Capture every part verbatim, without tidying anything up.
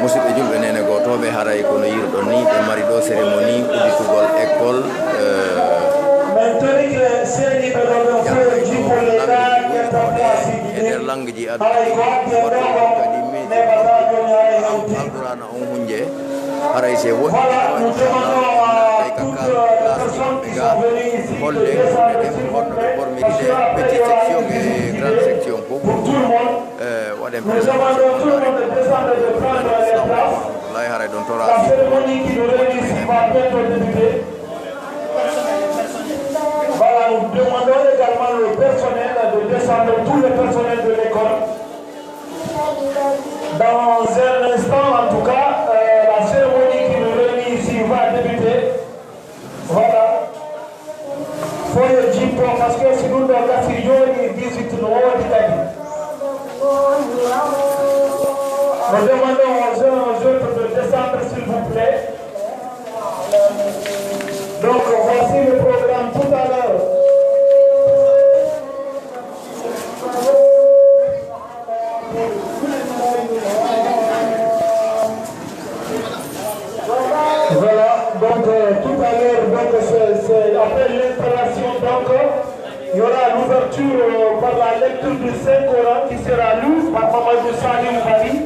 Musidɓe julɓe, neene gootooɓe, haray kono yiruɗon ni, ɓe mari ɗo cérémonie udditugol école, eh, e nder langue ji aduna, waɗɗo kadi miji alqurana on hunje. Haray se woɗɗi, inchallah, kay ka classe ji maɓɓe ga, holle ɓe ɗen honno ɓe formiri ɗe, petit section e grande section fof. Eh, waɗen présentation, wallahi haray ɗon tora. Voilà, nous demandons également le personnel de descendre, tout le personnel de l'école. Dans un instant, en tout cas, euh, la cérémonie qui nous réunit ici va débuter. Voilà. Faut le dire, parce que si nous, dans la figure, il visite nos handicapés. Nous demandons aux uns et aux autres de descendre, s'il vous plaît. Donc, voici le programme tout à l'heure. Voilà, donc, euh, tout à l'heure, donc, c'est, c'est après l'installation, donc, il y aura l'ouverture, euh, par la lecture du Saint-Coran qui sera lue par Mamadou Salim Bari.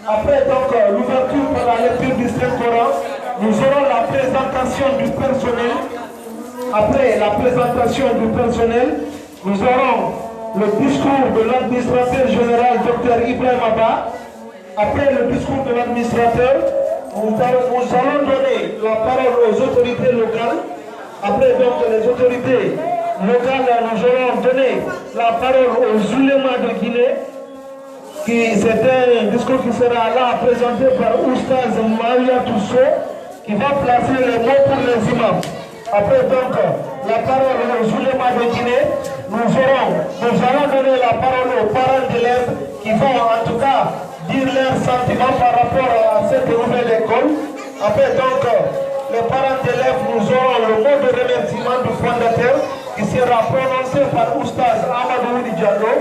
Après, donc, euh, l'ouverture par la lecture du Saint-Coran, nous aurons la présentation du personnel. Après la présentation du personnel, nous aurons le discours de l'administrateur général, docteur Ibrahim Abba. Après le discours de l'administrateur, nous allons, nous allons donner la parole aux autorités locales. Après, donc, les autorités locales, nous allons donner la parole aux oulémas de Guinée. Qui, c'est un discours qui sera là présenté par Oustaz Maria Tousso, qui va placer les mots pour les imams. Après donc la parole aux oulémas de Guinée, nous aurons, nous allons donner la parole aux parents d'élèves qui vont en tout cas dire leurs sentiments par rapport à cette nouvelle école. Après donc les parents d'élèves, nous aurons le mot de remerciement du fondateur qui sera prononcé par Oustaz Amadou Oudi Diallo.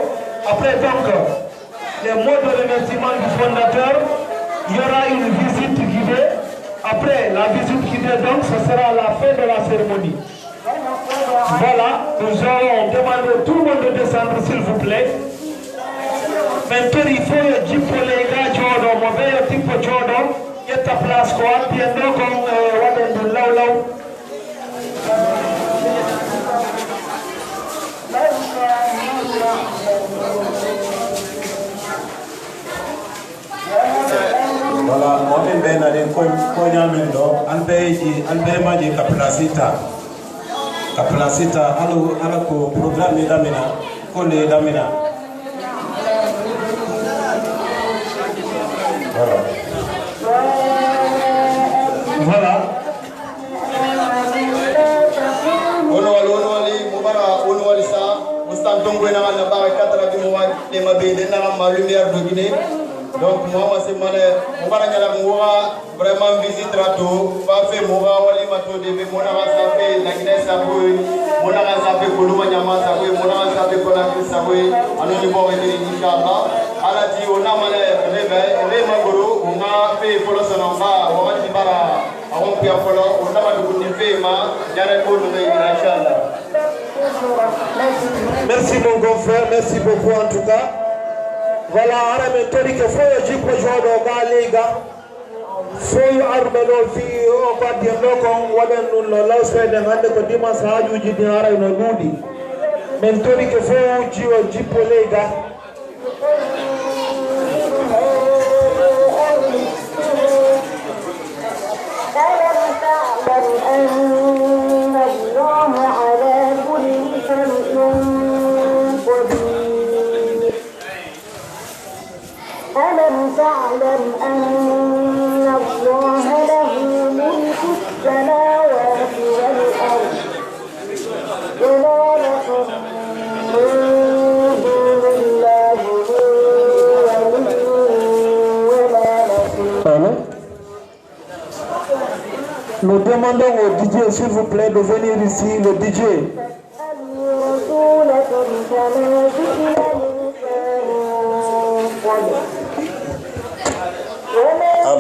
Après donc les mots de remerciement du fondateur, il y aura une visite guidée. Après la visite guidée, donc, ce sera la fin de la cérémonie. Voilà, nous allons demander tout le monde de descendre, s'il vous plaît. Maintenant, il faut le dire pour les gars, Jordan, mauvais type Jordan, il y a ta place, quoi, bien donc, on, euh, on va dans le law, law. Voilà, moɗen ɓe nani ko, ko ñamen ɗo, an ɓe ji, an ɓe maji ka plasita. Ka plasita, alo, ala ko programme ni damina, ko le damina. Voilà. Voilà. Ono wali, ono wali, mo bara, ono wali sa, mo stan tongo na na bara quatre bi mo wali, le ma be de na ma lumière de Guinée. Donc, mo ma se mane, mo bara nyala mo wa vraiment visite rato, fa fe mo wa wali ma to de be mo na sa fe la Guinée sa boy, mo na sa fe ko ma nyama sa boy, mo na sa fe ko la sa boy, anu ni bo de, inshallah. Ala ti o na mane rebe, re ma goro, o ma fe ko lo so no ba, o ma ti bara. Awon kuya fɔlɔ, o nama dugu ni fe ma, ɲare ko no be, inshallah. Merci mon grand frère, merci beaucoup en tout cas. Voilà, ara men tori ke foyo jippo jodo ga lega. Foyo arbe do fi o ko adien do ko wadan nun no law sede hande ko dimanche hajuji din ara no dudi. Men tori ke foyo jiwo jippo lega. ألم تعلم أن الله على كل شيء قدير. ألم تعلم أن الله له ملك السماوات والأرض وما لكم من دون الله من ولي وما نصير. Allô? Nous demandons au D J, s'il vous plaît, de venir ici, le D J. فاسألوا رسولكم كما سئل موسى من قبل. ومن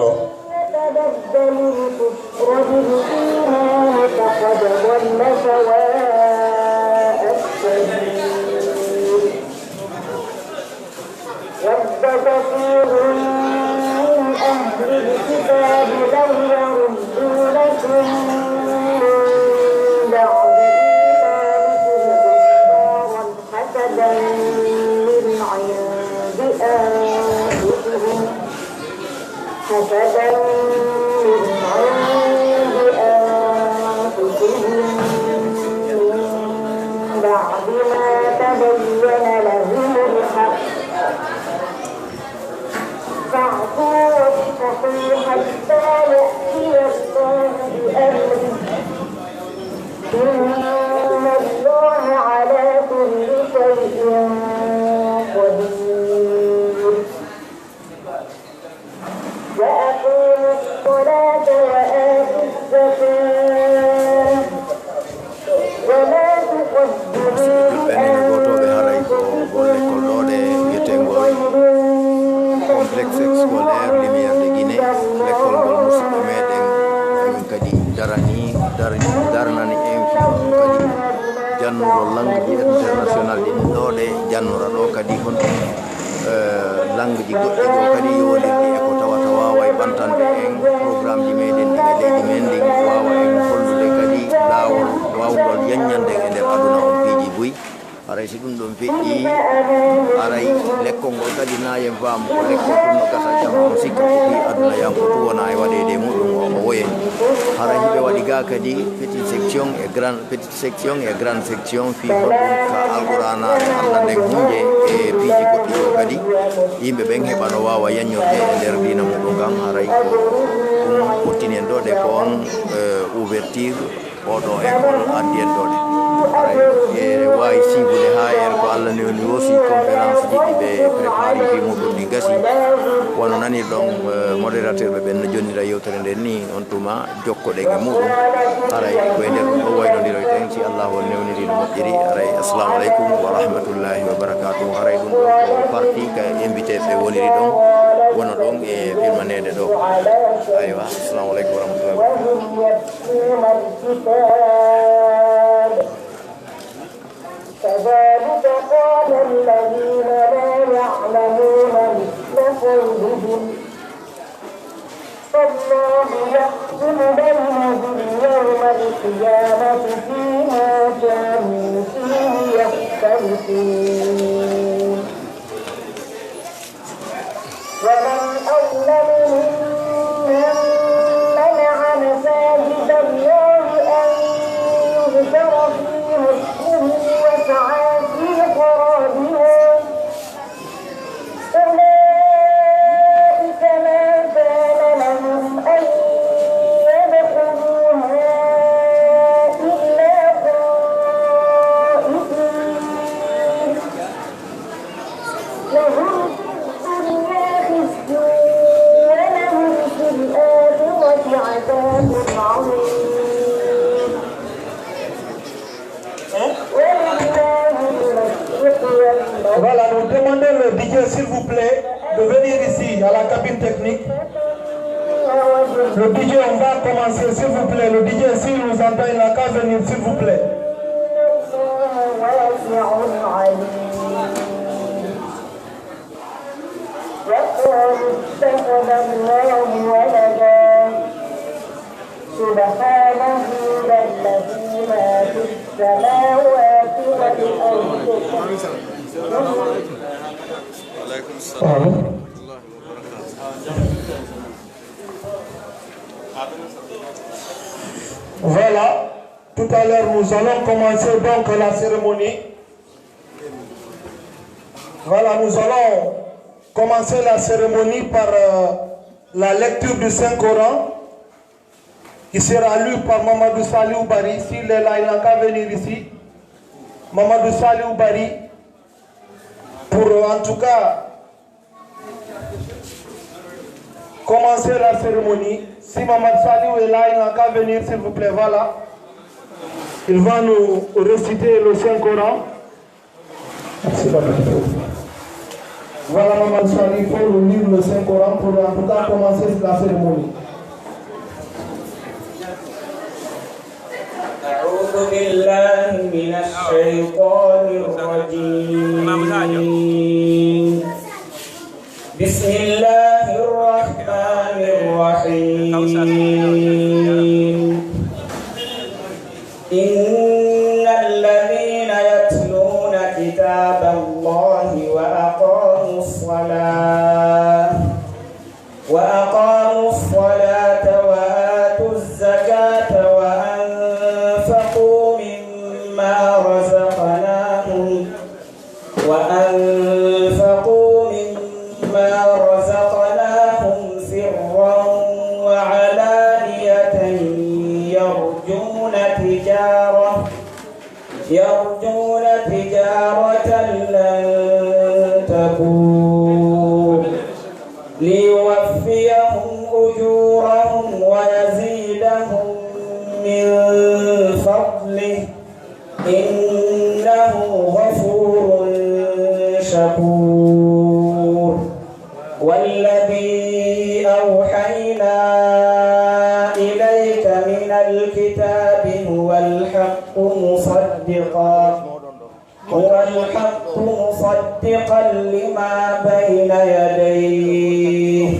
كثير من أهل الكتاب لو يردونكم من بعد إيمانكم كفارا حسدا من عند أنفسهم، حسدا من عند أنفسهم من بعد ما تبين لهم الحق، فاعفوا واصفحوا حتى يأتي الله بأمره، إن الله على كل شيء قدير. وأقيموا الصلاة وآتوا الزكاة وما تقدموا لأنفسكم من خير تجدوه عند الله هو خيرا وأعظم أجرا. Complexe scolaire Lumière de Guinée, lekkol ngol musidɓe meɗen, emin kadi darani, darani, darnani en fii kadi jannugol langue ji international ɗin ɗo ɗe jannora ɗo kadi hon, eh, langue ji goɗɗi ɗo kadi yowondirɗi e ko tawata waaway ɓantande en programme ji meɗen ɗin e leydi men ndin, waawa en hollude kadi laawol waawngol yanñande e nder aduna on piiji buy. Haray si ɗum ɗon feƴƴi, haray lekkol ngol kadi na yen faamu ko lekkol tun no gasa jama on sikka ko fii aduna yanko tun wona e waɗeede e muɗum o, o woye. Haray hiɓe waɗi ga kadi petite section e grande, petite section e grande section fii honɗum ka alqur'aanaare Allah nden hunde e piiji goɗɗi ɗo kadi yimɓe ɓen heɓa no waawa yanñorde e nder diina muɗum kan haray ko ɗum fottini en ɗo de ko on, eh, ouverture oɗo école addi en ɗo de. Haray e waawi siibude haa er ko Allah newni o si conférence ji ɗi ɓe préparé fii muɗum ɗi gasi. Wano nanirɗon, eh, modérateur ɓe ɓen no jonnira yewtere nden ni, on tuma jokkoɗen e muɗum. Haray ko e nder ɗum ɗo waynondiroyten si Allah on newniri no moƴƴiri. Haray assalamu aleykum wa rahmatullahi wa barakatuh. Haray ɗum ɗo ko parti ka invité ɓe woniri ɗon, wona ɗon e filmaneede ɗo. Aywa, assalamu aleykum wa rahmatullahi wa barakatuh. يتلون الكتاب. كذلك قال الذين لا يعلمون مثل قولهم. فالله يحكم بينهم يوم القيامة فيما كانوا فيه يختلفون. ومن أظلم ممن منع مساجد الله أن يذكر فيها اسمه وسعى في خرابها، أولئك ما كان لهم أن يدخلوها إلا خائفين. لهم في الدنيا خزي ولهم في الآخرة عذاب عظيم. ولله المشرق والمغرب. Voilà, nous demandons le D J, s'il vous plaît, de venir ici, à la cabine technique. Le D J, on va commencer, s'il vous plaît. Le D J, s'il nous entend, il n'a qu'à venir, s'il vous plaît. وقالوا اتخذ الله ولدا. سبحانه، بل له ما في السماوات والأرض. Voilà. Tout à l'heure, nous allons commencer donc la cérémonie. Voilà, nous allons commencer la cérémonie par, euh, la lecture du Saint-Coran qui sera lu par Mamadou Saliou Bari. S'il est là, il n'a qu'à venir ici. Mamadou Saliou Bari, pour, euh, en tout cas, commencer la cérémonie. Si Mamadou Saliou est là, il n'a qu'à venir, s'il vous plaît. Voilà. Il va nous réciter le Saint-Coran. Merci, Papa. Voilà, Mamadou Saliou, il faut nous lire le Saint-Coran pour, en tout cas, commencer la cérémonie. أعوذ بالله من الشيطان الرجيم. بسم الله الرحمن الرحيم. إن الذين يتلون كتاب الله وأقاموا الصلاة وأقاموا الصلاة وآتوا الزكاة وأنفقوا مما رزقناهم وأنفقوا مما رزقناهم سرا وعلانية يرجون تجارة يرجون تجارة لن تبور ليوفيهم أجورهم ويزيدهم من فضله إنه غفور شكور. والذي أوحينا إليك من الكتاب هو الحق مصدقا هو الحق مصدقا لما بين يديه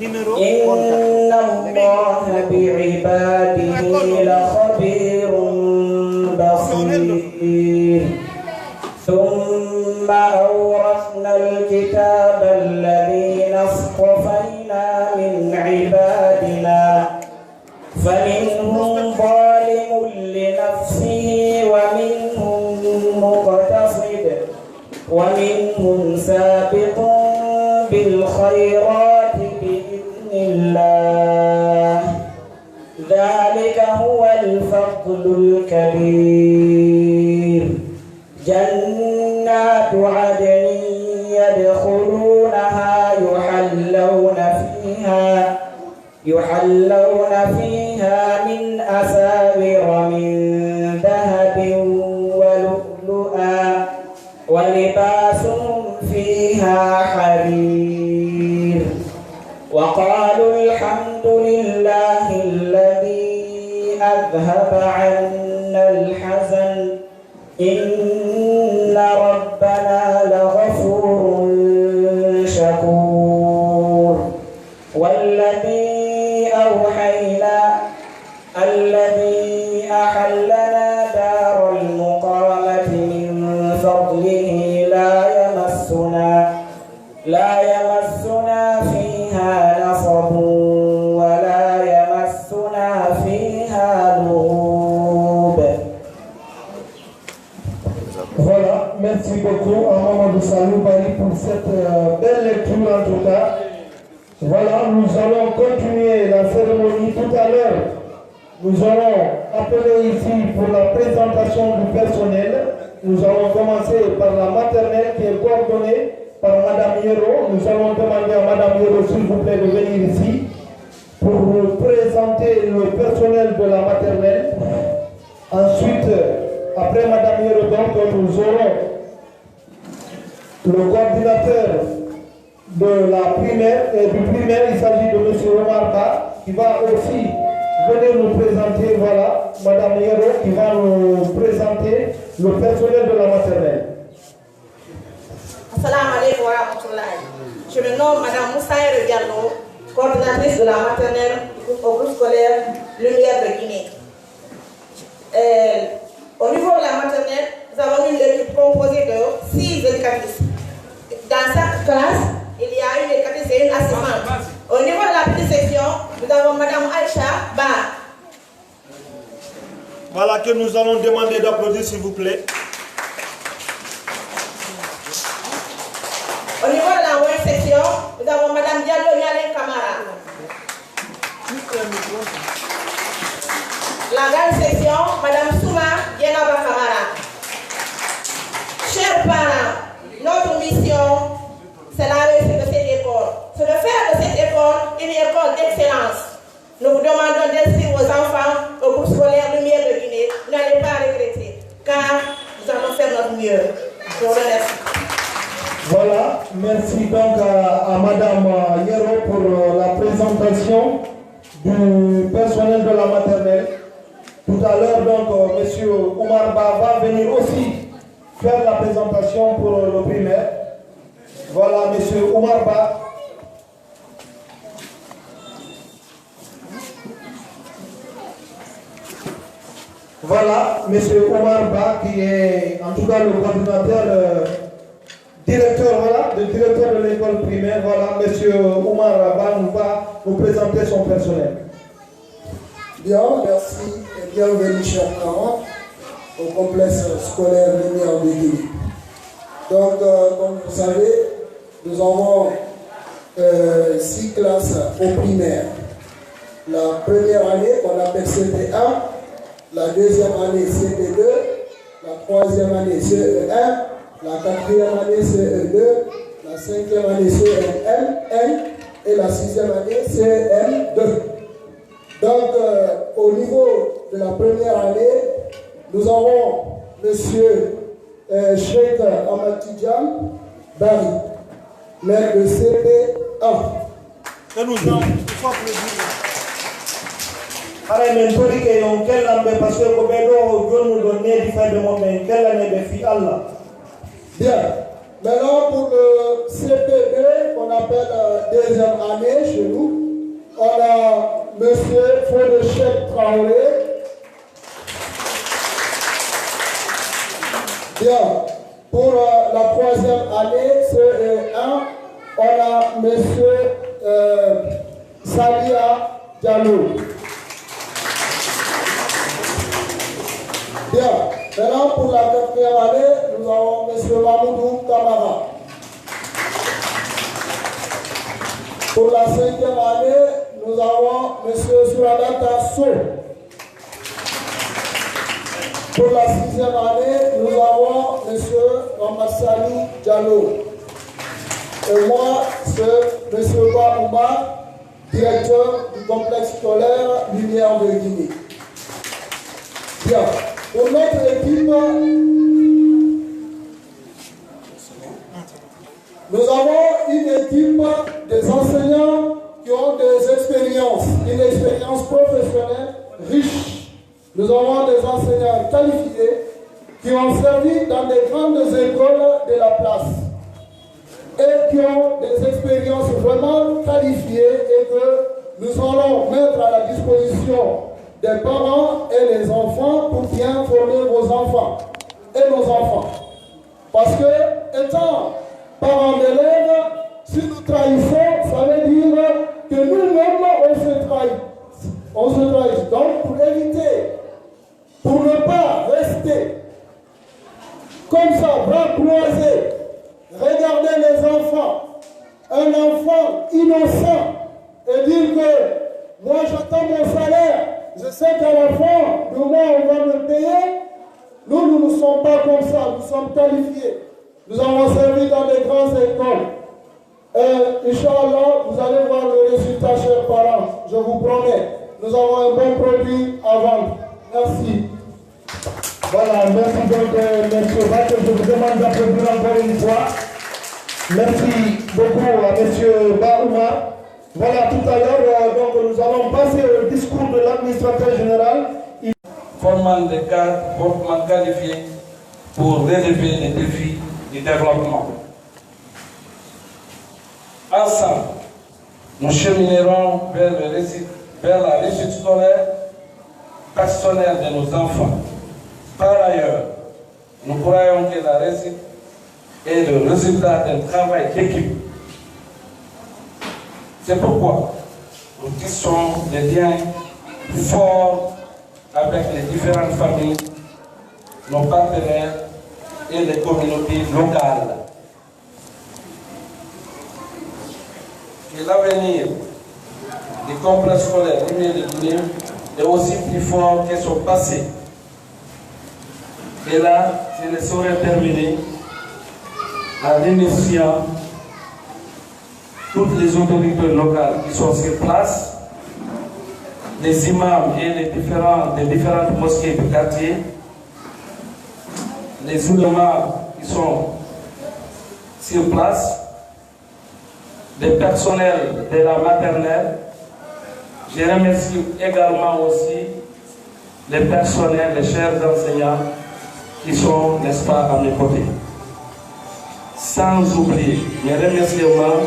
إن الله بعباده لخبير بصير. ثم أورثنا الكتاب الذين اصطفينا من عبادنا فمنهم ظالم لنفسه ومنهم مقتصد ومنهم سابق بالخيرات بإذن الله ذلك هو الفضل الكبير. جنات عدن يدخلونها يحلون فيها يحلون فيها من أساور من ذهب ولؤلؤا ولباسهم فيها حرير. وقالوا الحمد لله الذي أذهب عنا الحزن إن ربنا لغفور شكور. والذي أوحينا الذي أحلنا دار المقامة من فضله لا يمسنا لا يمسنا فيها نصب ولا يمسنا فيها لغوب. Voilà, merci beaucoup à Mamadou Salou Bari pour cette euh, belle lecture en tout cas. Voilà, nous allons continuer la cérémonie tout à l'heure. Nous allons appeler ici pour la présentation du personnel. Nous allons commencer par la maternelle qui est coordonnée par Madame Yero. Nous allons demander à Madame Yero, s'il vous plaît, de venir ici pour nous présenter le personnel de la maternelle. Ensuite, après Madame Yero, donc, nous aurons le coordinateur de la primaire et du primaire, il s'agit de M. Omar Ba, qui va aussi venir nous présenter, voilà, Madame Yero, qui va nous présenter le personnel de la maternelle. Assalamu alaikum wa rahmatullahi. Je me nomme Madame Moussa Diallo, coordinatrice de la maternelle au groupe scolaire Lumière de Guinée. Euh, au niveau de la maternelle, nous avons une équipe composée de six éducatrices. Dans chaque classe, il y a une éducatrice et une assistante. Au niveau de la petite section, nous avons Madame Aïcha Ba. Voilà que nous allons demander d'applaudir, s'il vous plaît. Au niveau de la moyenne section, nous avons Madame Diallo Nialen Kamara. La grande section, Madame Souma Yenaba Kamara. Chers parents, notre mission, c'est la réussite de cette école. C'est de faire de cette école une école d'excellence. Nous vous demandons d'inscrire vos enfants au groupe scolaire Lumière de Guinée. Vous n'allez pas regretter, car nous allons faire notre mieux. Je vous remercie. Voilà, merci donc à, à Madame Yero pour euh, la présentation du personnel de la maternelle. Tout à l'heure, donc, euh, Monsieur Omar Ba va venir aussi faire la présentation pour euh, le primaire. Voilà, Monsieur Omar Ba. Voilà, monsieur Omar Ba, qui est en tout cas le coordinateur, euh, directeur, voilà, le directeur de l'école primaire. Voilà, monsieur Omar Ba nous va nous présenter son personnel. Bien, merci et bienvenue, chers parents, au complexe scolaire Lumière de Guinée. Donc, euh, comme vous savez, nous avons euh, six classes au primaire. La première année, qu'on appelle C P un, la deuxième année, C P deux, la troisième année, C E un, la quatrième année, C E deux, la cinquième année, C M un et la sixième année, C M deux. Donc, euh, au niveau de la première année, nous avons monsieur euh, Cheikh Ahmad Tidiane Barry, maître de C P un. Que nous en, il faut applaudir. Haray men torike yo on kellan ɓe, parce que ko ɓe ɗo o jonnuɗo needi fayɓe mon ɓe, en kellanee ɓe fii Allah. Bien. Maintenant, pour le C P deux, qu'on appelle euh, deuxième année chez nous, on a monsieur Fodé Cheikh Traoré. Bien. Pour euh, la troisième année, C E un, on a monsieur euh, Salia Diallo. Bien. Maintenant, pour la quatrième année, nous avons monsieur Mamoudou Kamara. Pour la cinquième année, nous avons monsieur Suradata So. Pour la sixième année, nous avons monsieur Mohamed Salou Diallo. Et moi, c'est monsieur Ba Oumar, directeur du complexe scolaire Lumière de Guinée. Bien. Pour notre équipe, nous avons une équipe des enseignants qui ont des expériences, une expérience professionnelle riche. Nous avons des enseignants qualifiés qui ont servi dans des grandes écoles de la place et qui ont des expériences vraiment qualifiées et que nous allons mettre à la disposition des parents et des enfants pour bien former vos enfants et nos enfants. Parce que, étant parents d'élèves, si nous trahissons, ça veut dire que nous-mêmes, on se trahit. On se trahit. Donc, pour éviter, pour ne pas rester comme ça, bras croisés, regarder les enfants, un enfant innocent, et dire que moi, j'attends mon salaire, je sais qu'à la fin du mois, on va me payer. Nous, nous ne sommes pas comme ça, nous sommes qualifiés. Nous avons servi dans des grandes écoles. Et, Inch'Allah, vous allez voir le résultat, chers parents. Je vous promets, nous avons un bon produit à vendre. Merci. Voilà, merci donc, euh, monsieur Bakke. Je vous demande d'applaudir encore une fois. Merci beaucoup à monsieur Ba Oumar. Voilà, tout à l'heure, euh, donc, nous allons passer au discours de l'administrateur général. Formant des cadres hautement qualifiés pour relever les défis du développement. Ensemble, nous cheminerons vers, le réussite, vers la réussite scolaire personnelle de nos enfants. Par ailleurs, nous croyons que la réussite est le résultat d'un travail d'équipe. C'est pourquoi nous tissons des liens forts avec les différentes familles, nos partenaires et les communautés locales. Que l'avenir du complexe scolaire Lumière de Guinée est aussi plus fort que son passé. Et là, je ne saurais terminer en remerciant toutes les autorités locales qui sont sur place, les imams et les différents, les différentes mosquées du quartier, les oulémas qui sont sur place, les personnels de la maternelle. Je remercie également aussi les personnels, les chers enseignants qui sont, n'est-ce pas, à mes côtés. Sans oublier mes remerciements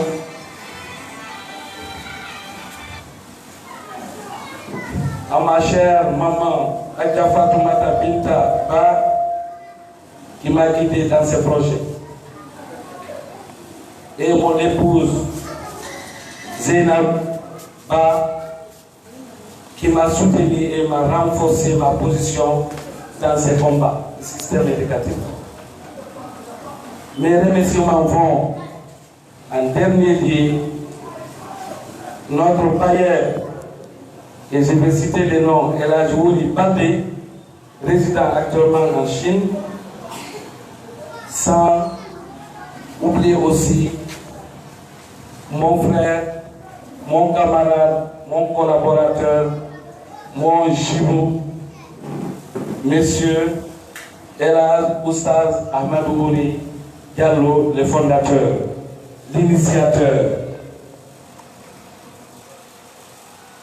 à ma chère maman, Adja Fatoumata Binta Ba, qui m'a guidé dans ce projet. Et mon épouse, Zeynab Ba, qui m'a soutenu et m'a renforcé ma position dans ce combat du système éducatif. Mes remerciements vont en dernier lieu, notre bailleur, et je vais citer le nom, El Hadj Wuri Baldé, résident actuellement en Chine, sans oublier aussi mon frère, mon camarade, mon collaborateur, mon jumeau, monsieur El Hadj Oustaz Ahmadou Wuri Diallo, le fondateur, l'initiateur.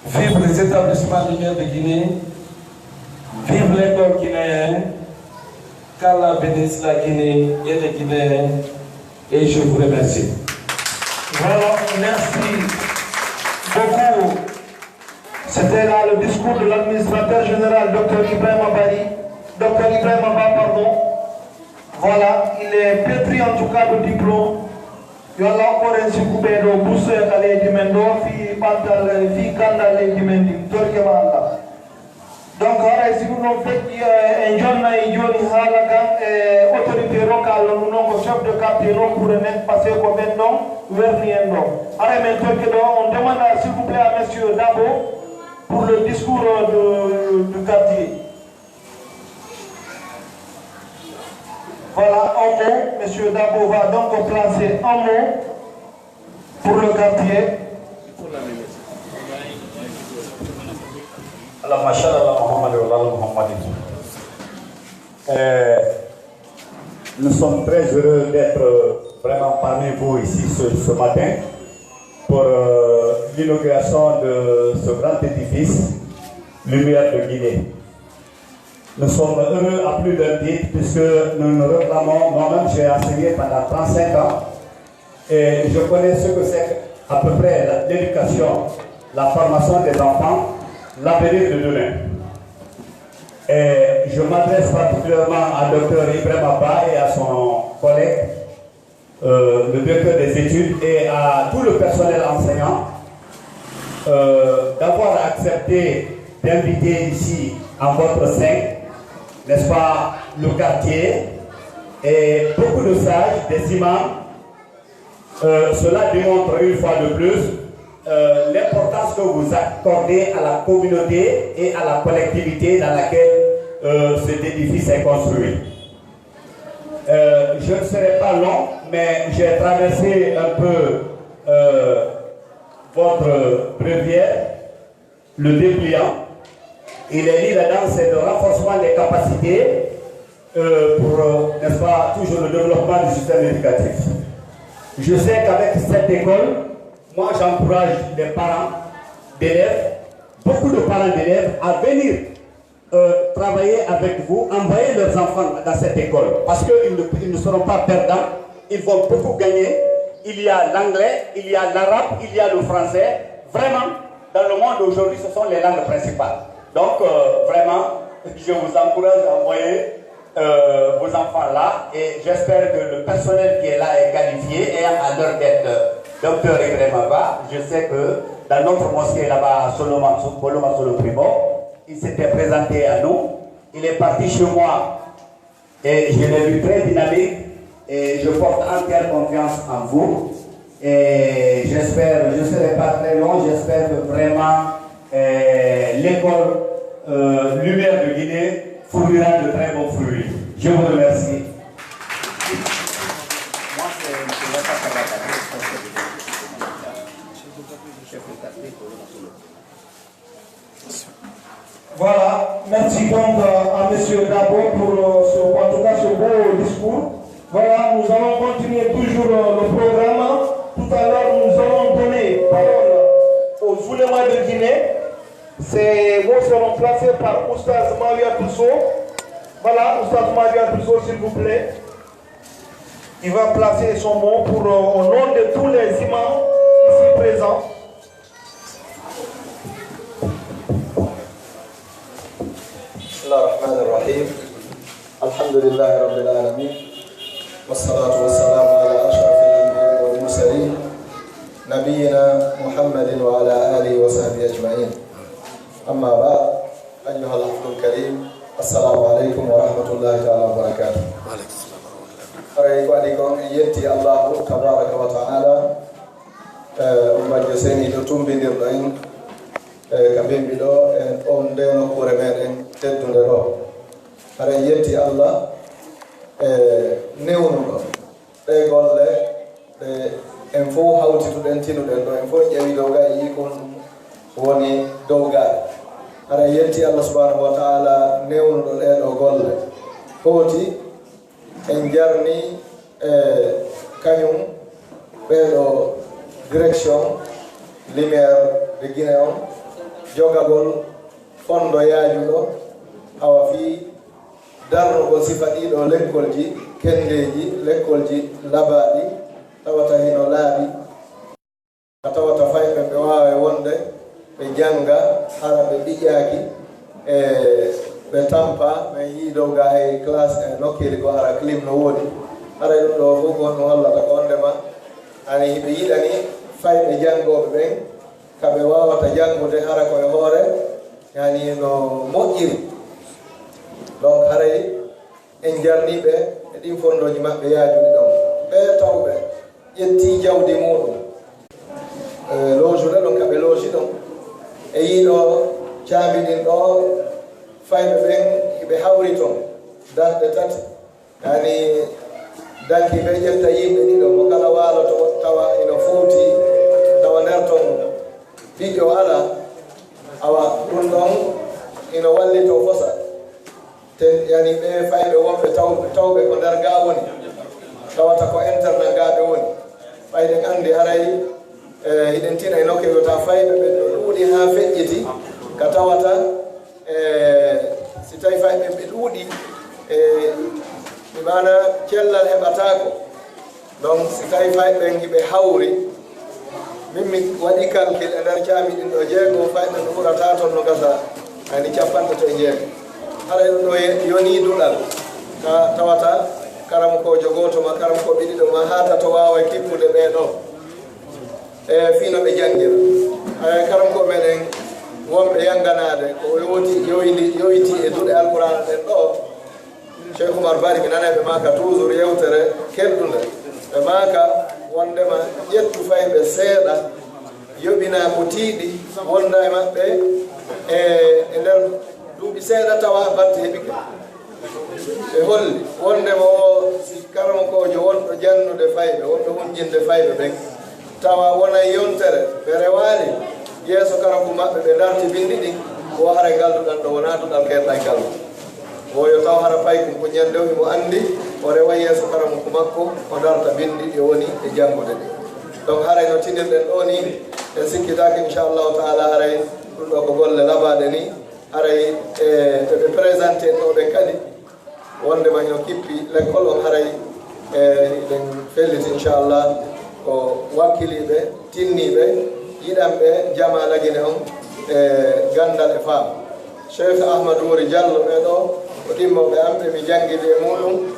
Vive les établissements Lumière de Guinée, vive l'école guinéenne, qu'Allah bénisse la Guinée et les Guinéens, et je vous remercie. Voilà, merci beaucoup. C'était là le discours de l'administrateur général, docteur Ibrahima Bari, docteur Ibrahima Ba, pardon. Voilà, il est pétri en tout cas de diplôme. Yo Allah okkor en sikkuɓe ɗo bourse ka leydi men ɗo, fii ɓantal, fii gandal leydi men ndi. Torke ma Allah. Donc, haray si ɗum ɗon feƴƴi, eh, en jonnay jooni haala kan e autorité locale, ɗum ɗon ko chef de quartier nokkuure nden, parce que ko ɓen ɗon werni en ɗo. Haray men torke ɗo, on demanda s'il vous plaît à monsieur Dabo pour le discours, euh, de, du quartier. Voilà, un mot. Monsieur Dabo va donc placer un mot pour le quartier. اللهم صل على محمد وعلى آل محمد. Euh, nous sommes très heureux d'être vraiment parmi vous ici ce, ce matin pour, euh, l'inauguration de ce grand édifice, Lumière de Guinée. Nous sommes heureux à plus d'un titre puisque nous nous réclamons, moi-même j'ai enseigné pendant trente-cinq ans et je connais ce que c'est à peu près la, l'éducation, la formation des enfants, l'avenir de demain. Et je m'adresse particulièrement à docteur Ibrahima Ba et à son collègue, euh, le directeur des études et à tout le personnel enseignant, euh, d'avoir accepté d'inviter ici en votre sein, n'est-ce pas, le quartier et beaucoup de sages, des imams. Euh, cela démontre une fois de plus, euh, l'importance que vous accordez à la communauté et à la collectivité dans laquelle, euh, cet édifice est construit. Euh, je ne serai pas long, mais j'ai traversé un peu, euh, votre bréviaire, le dépliant. Il est dit là-dedans, c'est le renforcement des capacités, euh, pour, euh, n'est-ce pas, toujours le développement du système éducatif. Je sais qu'avec cette école, moi, j'encourage les parents d'élèves, beaucoup de parents d'élèves à venir euh, travailler avec vous, envoyer leurs enfants dans cette école, parce qu'ils ne, ils ne seront pas perdants, ils vont beaucoup gagner. Il y a l'anglais, il y a l'arabe, il y a le français. Vraiment, dans le monde aujourd'hui, ce sont les langues principales. Donc, euh, vraiment, je vous encourage à envoyer, euh, vos enfants là et j'espère que le personnel qui est là est qualifié et à leur tête. Docteur Ibrahima Ba, je sais que dans notre mosquée là-bas à Soloma, Soloma Solo Primo, il s'était présenté à nous. Il est parti chez moi et je l'ai vu très dynamique et je porte entière confiance en vous. Et j'espère, je ne serai pas très long, j'espère que vraiment, euh, l'école, euh, Lumière de Guinée fournira de très bons fruits. Je vous remercie. Moi, c'est M. Wata Kabata, responsable de l'éducation, chef de quartier de Soloma Solo. Voilà, merci donc, euh, à monsieur Dabo pour, euh, ce, en tout cas, ce beau discours. Voilà, nous allons continuer toujours, euh, le programme. Tout à l'heure, nous allons donner parole aux oulémas de Guinée. Ces mots seront placés par Oustaz Mawiatou Sow. Voilà, Oustaz Mawiatou Sow, s'il vous plaît. Il va placer son mot pour, euh, au nom de tous les imams ici présents. لله رب العالمين، والصلاة والسلام على أشرف الأنبياء والمرسلين، نبينا محمد وعلى آله وصحبه أجمعين. أما بعد، أيها الحفل الكريم، السلام عليكم ورحمة الله تعالى وبركاته. Haray ko adii kon, en yetti Allaahu tabaaraka wa ta'aalaa, eh, on bajjo seniiɗo tumbindirɗo en, eh, ka bimbi ɗoo, e on ndee nokkuure meɗen teddunde ɗoo. Haray en yetti Allah, eh, newnuɗo ɗee golle ɗe en fow hawtituɗen, tinuɗen ɗoo, en fow en ƴeewi dow gaa, en yii kon woni dow gaa. Haray en yetti Allah subhanahu wa ta'ala newnuɗo ɗee ɗoo golle. Hooti en jarni, eh, kañum ɓee ɗoo direction lumière de Guinée on, jogagol fondo yaajuɗo, awa fii darnugol sifa ɗii ɗoo lekkolji kendeeji, lekkolji labaaɗi, tawata hino laaɓi. Ka tawata fayɓe ɓe waaway wonde ɓe jannga, hara ɓe ɓiƴaaki, e ɓe tampa, ɓe yii dow gaa hay classe e nokkeeli goo hara clim no woodi. Haray ɗum ɗoo fow ko honɗum hollata? Ko wonde ma ani hiɓe yiɗani fayɓe janngooɓe ɓen, ka ɓe waawata janngude hara ko e hoore, yani no moƴƴiri. Donc haray en jarnii ɓe e ɗin fondooji maɓɓe yaajuɗi ɗon. Ɓee tawɓe ƴettii jawdi muuɗum, e, loojude ɗon ka ɓe looji ɗon. E yii ɗoo caabi ɗin ɗoo fayɓe ɓen hiɓe hawri ton darɗe tati. Yani danki ɓe ƴetta yimɓe ɗiɗo, mo kala waaloto tawa ino fowti, tawa nder ton ɓiɗɗo alaa. Awa ɗum ɗon ino wallitoo fosa. Te, yani, ɓee fayɓe wonɓe taw-, tawɓe ko nder gaa woni, tawata ko internat gaa ɓe woni. Fayɓe anndi haray, eh, hiɗen tina e nokke wota fayɓe ɓe ɗuuɗi haa feƴƴiti, ka tawata, eh, si tawi fayɓe ɓe ɗuuɗi, eh, mi maana cellal heɓataako. Donc, si tawi fayɓe ɓen hiɓe hawri, min mi waɗi calcul e nder caabi ɗin ɗoo jeego, fayɓe ɓe ɓurata ton no gasa, yani, capanɗe tati e jeego. Haray ɗum ɗoo ye-, yonii duɗal, ka tawata karamokoojo gooto ma karamokooɓe ɗiɗo ma haa tato waaway kippude ɓee ɗoo. E fii no ɓe jangira. E karamokooɓe meɗen wonɓe yanganaade, ko yowti, yowindi-, yowitii e duɗe Alqur'aana ɗen ɗoo, Cheikh Oumar Bari, mi nanay ɓe maaka toujours yewtere kelɗunde. Ɓe maaka wondema ƴettu fayɓe seeɗa, yoɓinaa ko tiiɗi, wonda e maɓɓe e, e nder duuɓi seeɗa tawa batte heɓike. Ɓe holli wondema o si karamokoojo wonɗo jannude fayɓe, wonɗo hunjinde fayɓe ɓen, tawa wonay yontere ɓe rewaali yeeso karamoko maɓɓe, ɓe darti binndi ɗin, ko haray ngal duɗal ɗoo wonaa duɗal keerɗangal. Wo yo taw hara paykun ko ñande o himo anndi o rewa yeeso karamoko makko, o darta binndi ɗi o woni e janngude ɗin. Donc haray no tinirɗen ɗoo nii, en sikkitaaki, inchallahu taala, haray ɗum ɗoo ko golle labaaɗe nii. Haray, e, ɓe ɓe présenté ɗoo ɓen kadi, wondema hino kippi lekkol on, haray, e, eɗen felliti, inchallah, ko wakkiliiɓe, tinniiɓe, yiɗanɓe jamaa Lagine on, e, ganndal e faam. Cheikh Ahmadou Wori Diallo, ɓee ɗoo ko ɗimmooɓe am, ɓe mi janngidi e muuɗum,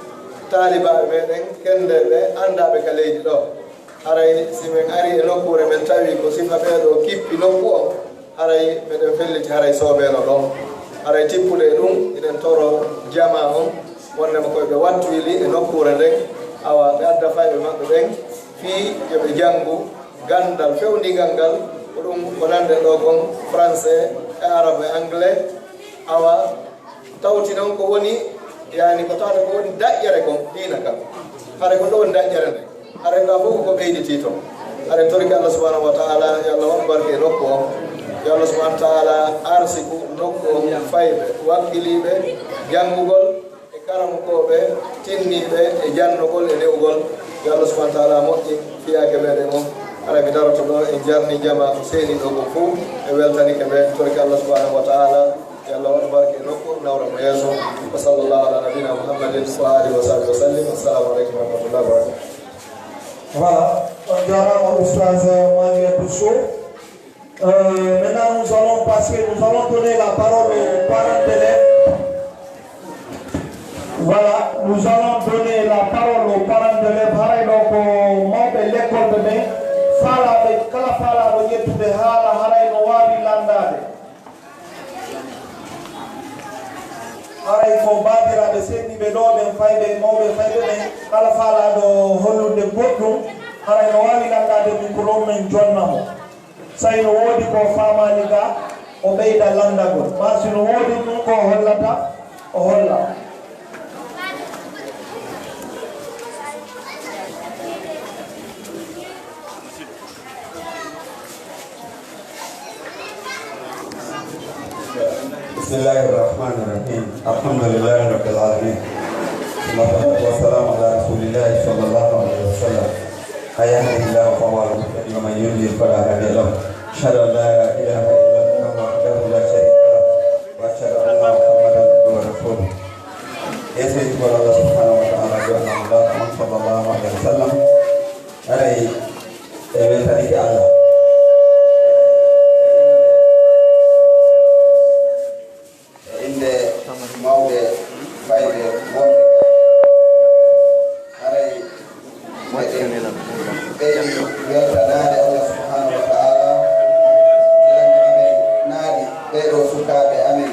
taalibaaɓe meɗen, kenndeeɓe, anndaaɓe ka leydi ɗoo. Haray si men ari e nokkuure, men tawi ko sifa ɓee ɗoo kippi nokku on, haray meɗen felliti, haray soobeeno ɗon. Haray tippude e ɗum, eɗen toro jamaa on, wondema ko ɓe wattu ili e nokkuure nden, awa ɓe adda fayɓe maɓɓe ɓen, fii yo ɓe janngu ganndal fewndigal ngal, ko ɗum ko nanɗen ɗoo kon, français, e arabe, e anglais, awa tawti noon ko woni, yani, ko tawata ko woni daƴƴere kon diina kan. Haray ko ɗo woni daƴƴere nde. Haray ɗa fof ko ɓeyditi toon. Haray torki Allah subhanahu wa ta'ala, yo Allah waɗu barke e nokku on. Yo Allah subhanahu wa ta'ala arsiku nokku on fayɓe, wakkiliiɓe, janngugol e karamokooɓe, tinniiɓe e jannugol e newgol. Yo Allah subhanahu wa ta'ala moƴƴin fiyaake meɗen on. Haray mi daroto ɗo, en jarni jamaa ko seeni ɗo ko fof, e weltanike ɓe, torki Allah subhanahu wa ta'ala. Yo Allah waɗu barke e nokku, nawra mo yeeso. Wa sallallahu ala nabina Muhammadin wa alihi wa sahbihi wa sallim. Assalamu alaikum wa rahmatullahi wa barakatuh. Voilà, on jarama Oustaz Mamadou Sow. Euh, maintenant, nous allons passer, nous allons donner la parole aux parents d'élèves. Voilà, nous allons donner la parole aux parents d'élèves. Haray ɗo ko mawɓe lekkolɓe ɓen, faalaaɓe, kala faalaaɗo ƴettude haala, haray no waawi lanndaade. Haray ko baabiraaɓe seeniiɓe ɗo ɓen, fayɓe, mawɓe fayɓe ɓen, kala faalaaɗo hollude goɗɗum, haray no waawi lanndaade ɗum ko ɗon men jonna mo. So tawi no woodi ko faamaani ga, o ɓeyda lanndagol. Maa si no woodi ɗum ko o hollata, o holla. بسم الله الرحمن الرحيم. الحمد لله رب العالمين. ثم الصلاة والسلام على رسول الله صلى الله عليه وسلم. من يهده الله فهو المهتدي ومن يضلل فلا هادي له. أشهد أن لا إله إلا الله وحده لا شريك له. وأشهد أن محمدا عبده ورسوله. Yeeso yettugol Allah subhanahu wa ta'ala, yo Allah mo laata on sallallahu alaihi wasallam. Haray e weltanike Allah. E innde mawɓe fayɓe wonɓe, haray meɗen ɓeydi weltanaade Allah subhanahu wa ta'ala, naaɗi ɓee ɗoo sukaaɓe amen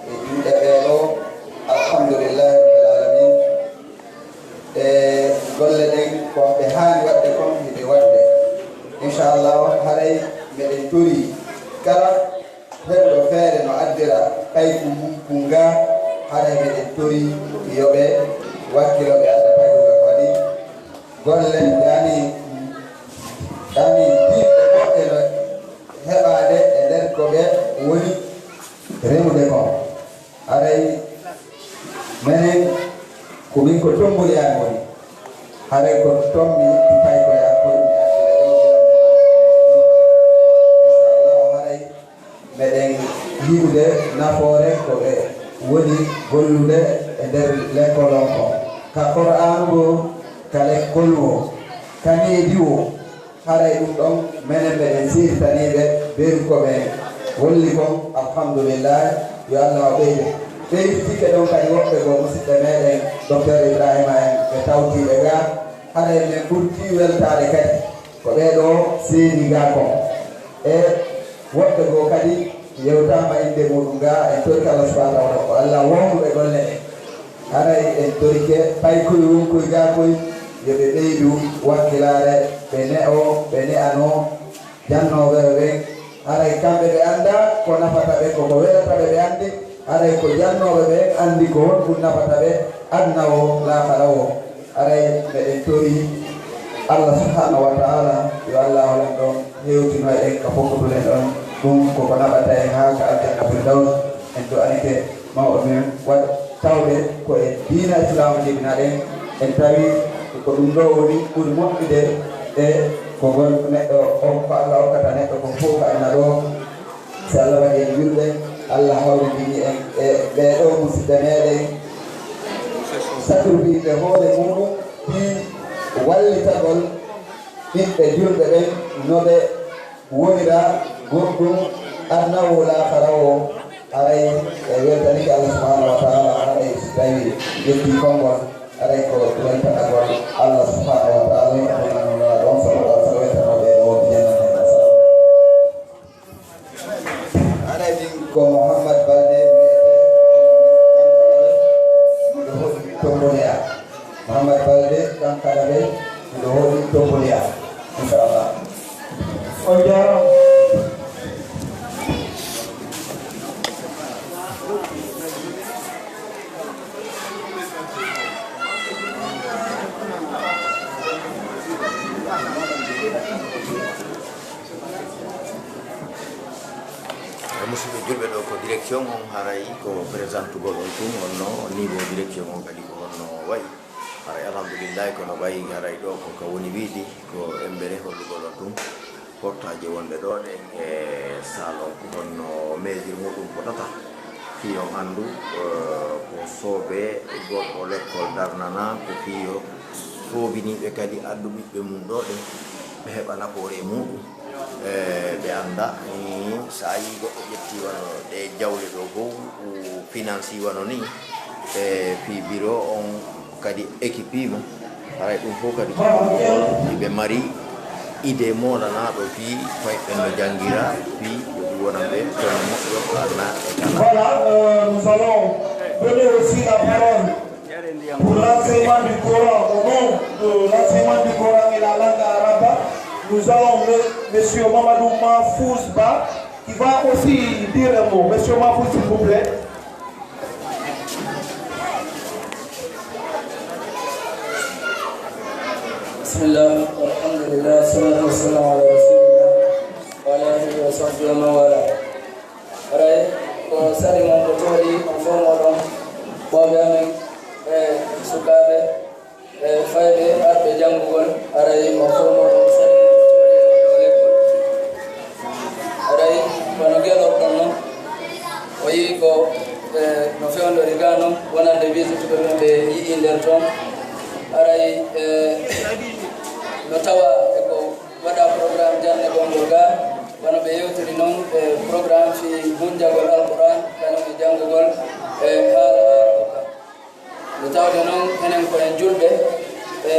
e juuɗe ɓee ɗoo. Alhamdulillahi rabbil alamin. E golle ɗen, ko ɓe haani waɗde kon, hiɓe waɗde. Inchallah, haray meɗen tori kala heɓuɗo feere no addira payku mum kun ga, haray meɗen tori yo ɓe wakkilo, ɓe adda payku ga kadi. Golle ɗe ani, ɗe ani, diɗɗe goɗɗe no heɓaade e nder ko ɓe woni remude kon. Haray menen ko min ko Tomboyani woni. Haray ko ton mi itti paykoyaakoy mi ardi ɓe ɗo gila. Inchallahu, haray meɗen yiɗude nafoore ko ɓe woni gollude e nder lekkol on kon. Ka Qur'aanu woo, ka lekkol woo, ka needi woo. Haray ɗum ɗon, menen meɗen siirtanii ɓe beru ko ɓe holli kon, alhamdulillahi, yo Allah o ɓeydu. Ɓeyditike ɗon kadi woɓɓe goo, musidɓe meɗen, Docteur Ibrahima en, ɓe tawtii ɓe ga. Haray men ɓurtii weltaade kadi ko ɓee ɗoo seeni ga kon. E woɓɓe goo kadi yewtaama innde muuɗum ga, en torike Allah subhanahu wa ta'ala, ko Allah woownuɓe golle ɗen. Haray en torike paykoy wonkoy ga koy, yo ɓe ɓeydu wakkilaare, ɓe ne'oo, ɓe ne'anoo jannooɓe ɓe ɓen. Haray kamɓe ɓe anndaa ko nafata ɓe, ko ko welata ɓe ɓe anndi. Haray ko jannooɓe ɓe anndi ko honɗum nafata ɓe aduna o, laakara o. Haray meɗen tori Allah subhanahu wa ta'ala, yo Allah holan ɗon hewtino en ka fokkutuɗen ɗon. Ɗum ko ko naɓata en haa ka aljanna firdaws. En du'anike mawɗo men waɗ tawde ko e diina Islaamu jibinaɗen. En tawi ko ɗum ɗo woni ɓuri moƴƴude e ko ngon neɗɗo on, ko Allah okkata neɗɗo ko fof ka aduna ɗo. Si Allah waɗi en julɓe, Allah hawrindini en e ɓee ɗoo musidɓe meɗen, sacrifice hoore muɗum fii wallitagol ɓiɓɓe julɓe ɓen no ɓe wonira goɗɗum aduna o, laakara o. Haray e weltanike Allah subhanahu wa ta'ala, haray si tawi ƴetti konngol, haray ko weltanagol Allah subhanahu wa ta'ala, ko nanunaa ɗon, sallallahu alaihi wa sallam, weltanooɓe e ɗo wonɓe jannata en. Haray min ko Mouhammad Balde wiyetee, miɗo hoɗi Tomboleya. Mouhammad Balde, Kankana ɓe, miɗo hoɗi Tomboleya. Inchallah. On jaaraama. E musidɓe julɓe, ɗo ko direction on, haray ko présentugol on tun, on no niveau direction on kadi ko honno wayi. Haray alhamdulillahi, kono wayi haray ɗo ko ka woni wiidi ko embere hollugol on tun portaaji wonɓe ɗo ɗen e salon ko honno mesure muɗum fotata. Fii on anndu, eh, ko soobe goɗɗo lekkol darnana, ko fii yo soobiniiɓe kadi addu ɓiɓɓe mum ɗo ɗen, ɓe heɓa nafoore e muɗum. Eh, ɓe annda, eh, so a yii goɗɗo ƴetti wano ɗe jawle ɗo fof, o finansi wano ni, E fii biro on kadi équipe mo, haray ɗum fof kadi ko ɗum ɗon ɓe mari idée moolanaaɗo fii koye ɓen no janngira fii yo ɗum wonan ɓe kono moƴƴo haa na e kala. Voilà, euh, nous allons donner aussi la parole pour l'enseignement du Coran, au nom de l'enseignement du Coran et la langue arabe. Nous allons, me-, monsieur Mamadou Mahfouz Ba, qui va aussi dire un mot. Monsieur Mahfouz, s'il vous plaît. بسم الله، والحمد لله، والصلاة والسلام على رسول الله، وعلى آله وصحبه ومن والاه. Haray ko sali mon ko toodi on fof moɗon, mawɓe amen e sukaaɓe e fayɓe arɓe janngugol. Haray on fof moɗon sali mon ko toodi e lekkol. Haray kono gelorɗon non, o yii ko, e, no fewndori ga non, wonande visituɓe ɓen ɓe yi'i nder ton. Haray, e, no tawa e ko waɗa programme jannde gonngol ga, wano ɓe yewtiri non, e, programme fii hunjagol Alquran, kañum e janngugol, e, haala Arabu ka. Nde tawde noon, enen ko en julɓe, e,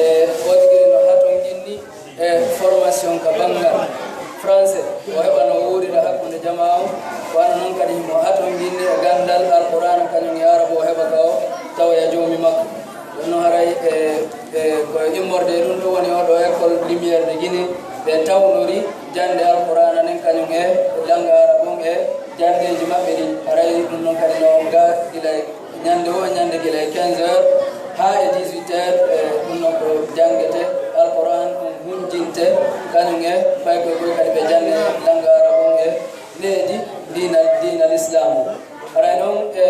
o tigi no hatonginni e formation ka banngal français, o heɓa no wuurira hakkunde jamaa o, wano noon kadi himo hatonginni e ganndal Alqur'aana kañum e Arabu, o heɓa ka o tawoya joomi makko. Ɗum noon haray e, e, ko e immorde e ɗum ɗo woni oɗo école Lumière de Guinée, ɓe tawnori jannde Alqur'aana nden kañum e lannga Arabu on e janndeeji maɓɓe ɗin. Haray ɗum noon kadi no ga gila e ñande o, ñande gila e quinze heures haa e dix-huit heures, e, ɗum noon ko janngete Alqur'aan, ɗum hunjinte kañum e paykoy koy kadi ɓe jannge lannga Arabu on e leydi diina, diina Lislaamu. Haray noon, e,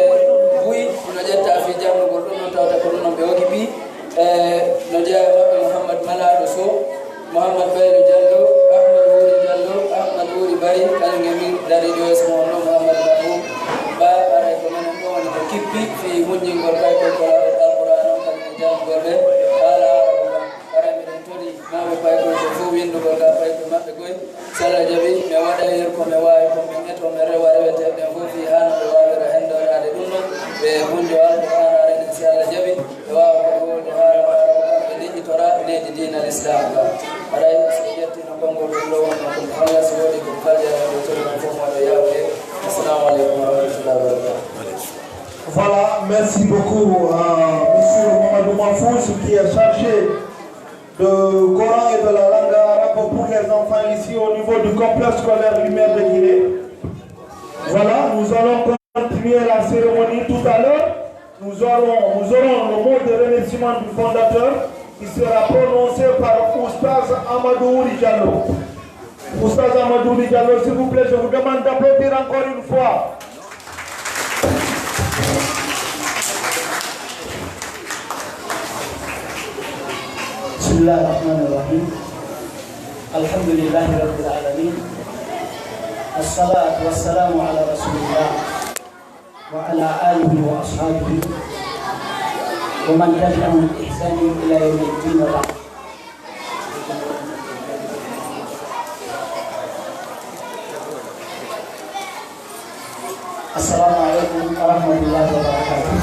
buy no ƴetta fii janngugol ɗum noon tawata ko ɗum noon ɓe okipi, e, no jeyaa e maɓɓe Mouhammad Malaaɗo Sow, Mouhammad Baylo Diallo, Ahmad Wuri Diallo, Ahmad Wuri Bari, kañum e min dariiɗo yeeso mon ɗo, Mouhammad Mahmoud Ba, haray ko minen ɗo woni ko kippi fii hunjingol paykoy ko Alqur'aan on, kañum e janngugol ɓe haala Arabu kan. Haray miɗen tori mawɓe paykoy ko fof winndugol ka paykoy maɓɓe koy. Si Allah jaɓi, mi waɗa e yer ko mi waawi, ko min eto, min rewa reweteeɓe ɓen fof fii haa no ɓe waawira henndoraade ɗum ɗon. Ɓe hunjo Alqur'aana aren en, si Allah jaɓi, ɓe waawa kadi wolde haala Arabu kan, ɓe liƴƴitora leydi diina Lislaam ka. Haray si ƴetti no konngol ɗum ɗo wonno, ko mi holla si woodi ko mi faljara ɗo tori on fof, mo ɗo yaawde. Assalamu aleykum wa rahmatullahi wa barakatuh. Voilà, merci beaucoup à monsieur Mamadou Mahfouz qui est chargé de Coran et de la langue arabe pour les enfants ici au niveau du complexe scolaire Lumière de Guinée. Voilà, nous allons continuer la cérémonie tout à l'heure. Nous aurons, nous aurons le mot de remerciement du fondateur qui sera prononcé par Oustaz Amadou Ouri Diallo. Oustaz Amadou Ouri Diallo, s'il vous plaît, je vous demande d'applaudir encore une fois. بسم الله الرحمن الرحيم. الحمد لله رب العالمين. الصلاة والسلام على رسول الله وعلى آله وأصحابه ومن تبعهم بإحسان إلى يوم الدين وبعد. السلام عليكم ورحمة الله وبركاته.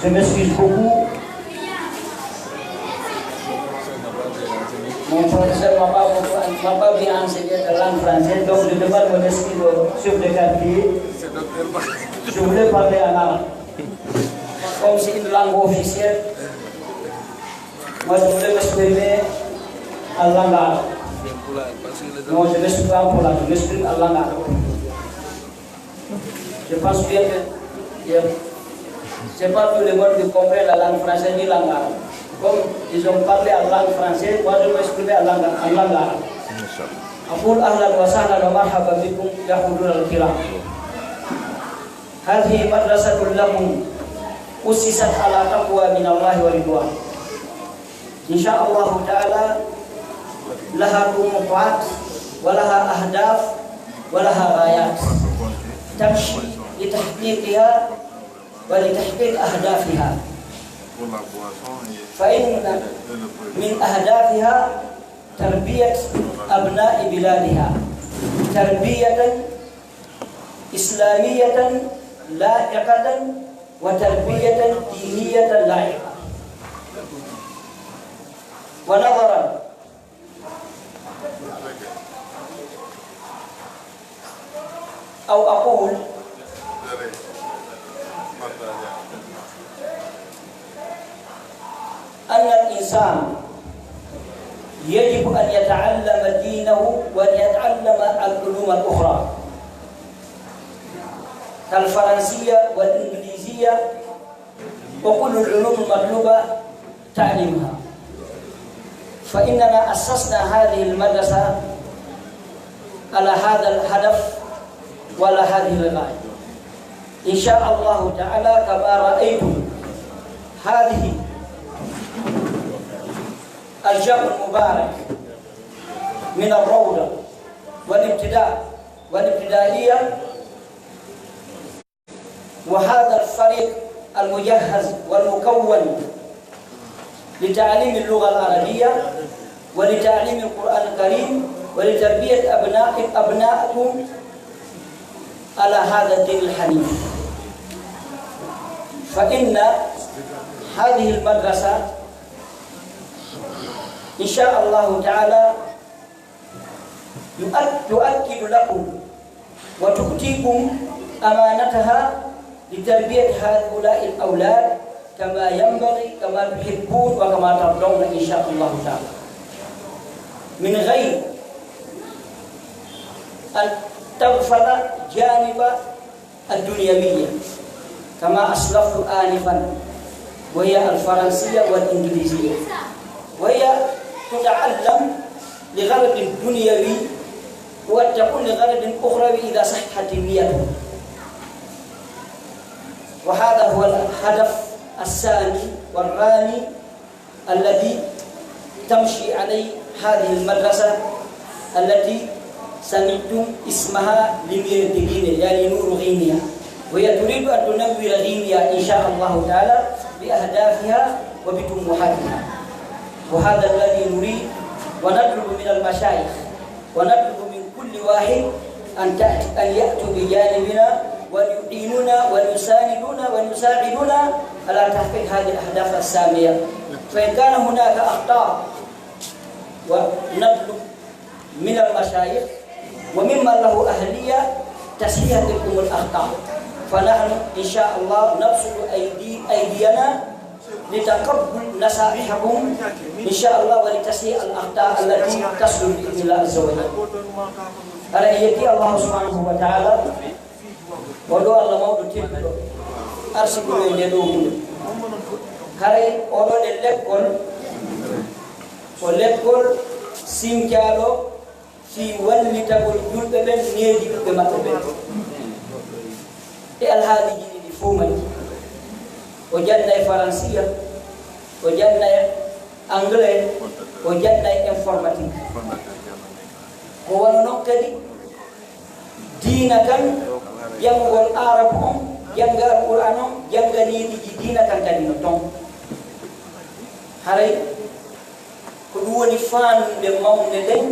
Je m'excuse beaucoup. Mon professeur m'a pas beaucoup, m'a pas bien enseigné la langue française, donc je demande mon excuse au chef de quartier. Je voulais parler en arabe. Comme c'est une langue officielle, moi je voulais m'exprimer en langue arabe. Non, je m'exprime pas en pulaar, je m'exprime en langue arabe. Je pense bien que je, c'est pas tout le monde qui comprend la langue française ni langue arabe. Comme ils ont parlé en langue française, moi je vais m'exprimer en langue, en langue arabe. أقول أهلا وسهلا ومرحبا بكم يا حضور الكرام. هذه مدرسة لكم أسست على تقوى من الله ورضوان. إن شاء الله تعالى لها طموحات ولها أهداف ولها غايات تمشي لتحقيقها ولتحقيق أهدافها. فإن من أهدافها تربية أبناء بلادها. تربية إسلامية لائقة وتربية دينية لائقة ونظرا أو أقول أن الإنسان يجب أن يتعلم دينه وأن يتعلم العلوم الأخرى كالفرنسية والإنجليزية وكل العلوم المطلوبة تعليمها. فإننا أسسنا هذه المدرسة على هذا الهدف وعلى هذه الغاية. إن شاء الله تعالى، كما رأيتم هذه الجمع المبارك من الروضة والابتداء والابتدائية، وهذا الفريق المجهز والمكون لتعليم اللغة العربية ولتعليم القرآن الكريم ولتربية أبناء أبنائكم على هذا الدين الحنيف، فإن هذه المدرسة إن شاء الله تعالى يؤك-، تؤكد لكم وتؤتيكم أمانتها لتربية هؤلاء الأولاد كما ينبغي، كما تحبون وكما ترضون إن شاء الله تعالى، من غير أن تغفل جانب الدنيوية كما أسلفت آنفا، وهي الفرنسية والإنجليزية، وهي تتعلم لغرض دنيوي وقد تكون لغرض أخروي إذا صحت النية. وهذا هو الهدف السامي والرامي الذي تمشي عليه هذه المدرسة التي سميتم اسمها Lumière de Guinée، يعني نور غينيا، وهي تريد أن تنور غينيا إن شاء الله تعالى بأهدافها وبطموحاتها. وهذا الذي نريد ونطلب من المشايخ ونطلب من كل واحد أن تأتي، أن يأتوا بجانبنا وأن يعينونا وأن يساندونا وأن يساعدونا على تحقيق هذه الأهداف السامية. فإن كان هناك أخطاء، ونطلب من المشايخ وممن له أهلية تصحيح تلكم الأخطاء، فنحن إن شاء الله نبسط أيدي-، أيدينا لتقبل نصائحكم إن شاء الله، ولتصحيح الأخطاء التي تصدر بإذن الله عز وجل. Hara en yetti Allahu subhanahu wa ta'ala, on ɗo Allah mawɗo tedduɗo, arsuɗo e nde ɗo wuro. Haray oɗo ɗe lekkol, ko lekkol sinkaaɗo fii wallitagol julɓe ɓen, needi ɓiɓɓe maɓɓe ɓen. E alhaaliiji ɗiɗi fow majji, o jannay faransiya, o jannay anglais, o jannay informatique. Ko wano non kadi, diina kan, janngugol Aarabu on, jannga Alqur'aan on, jannga neediiji diina kan kadi no ton. Haray ko ɗum woni faandude mawnde nden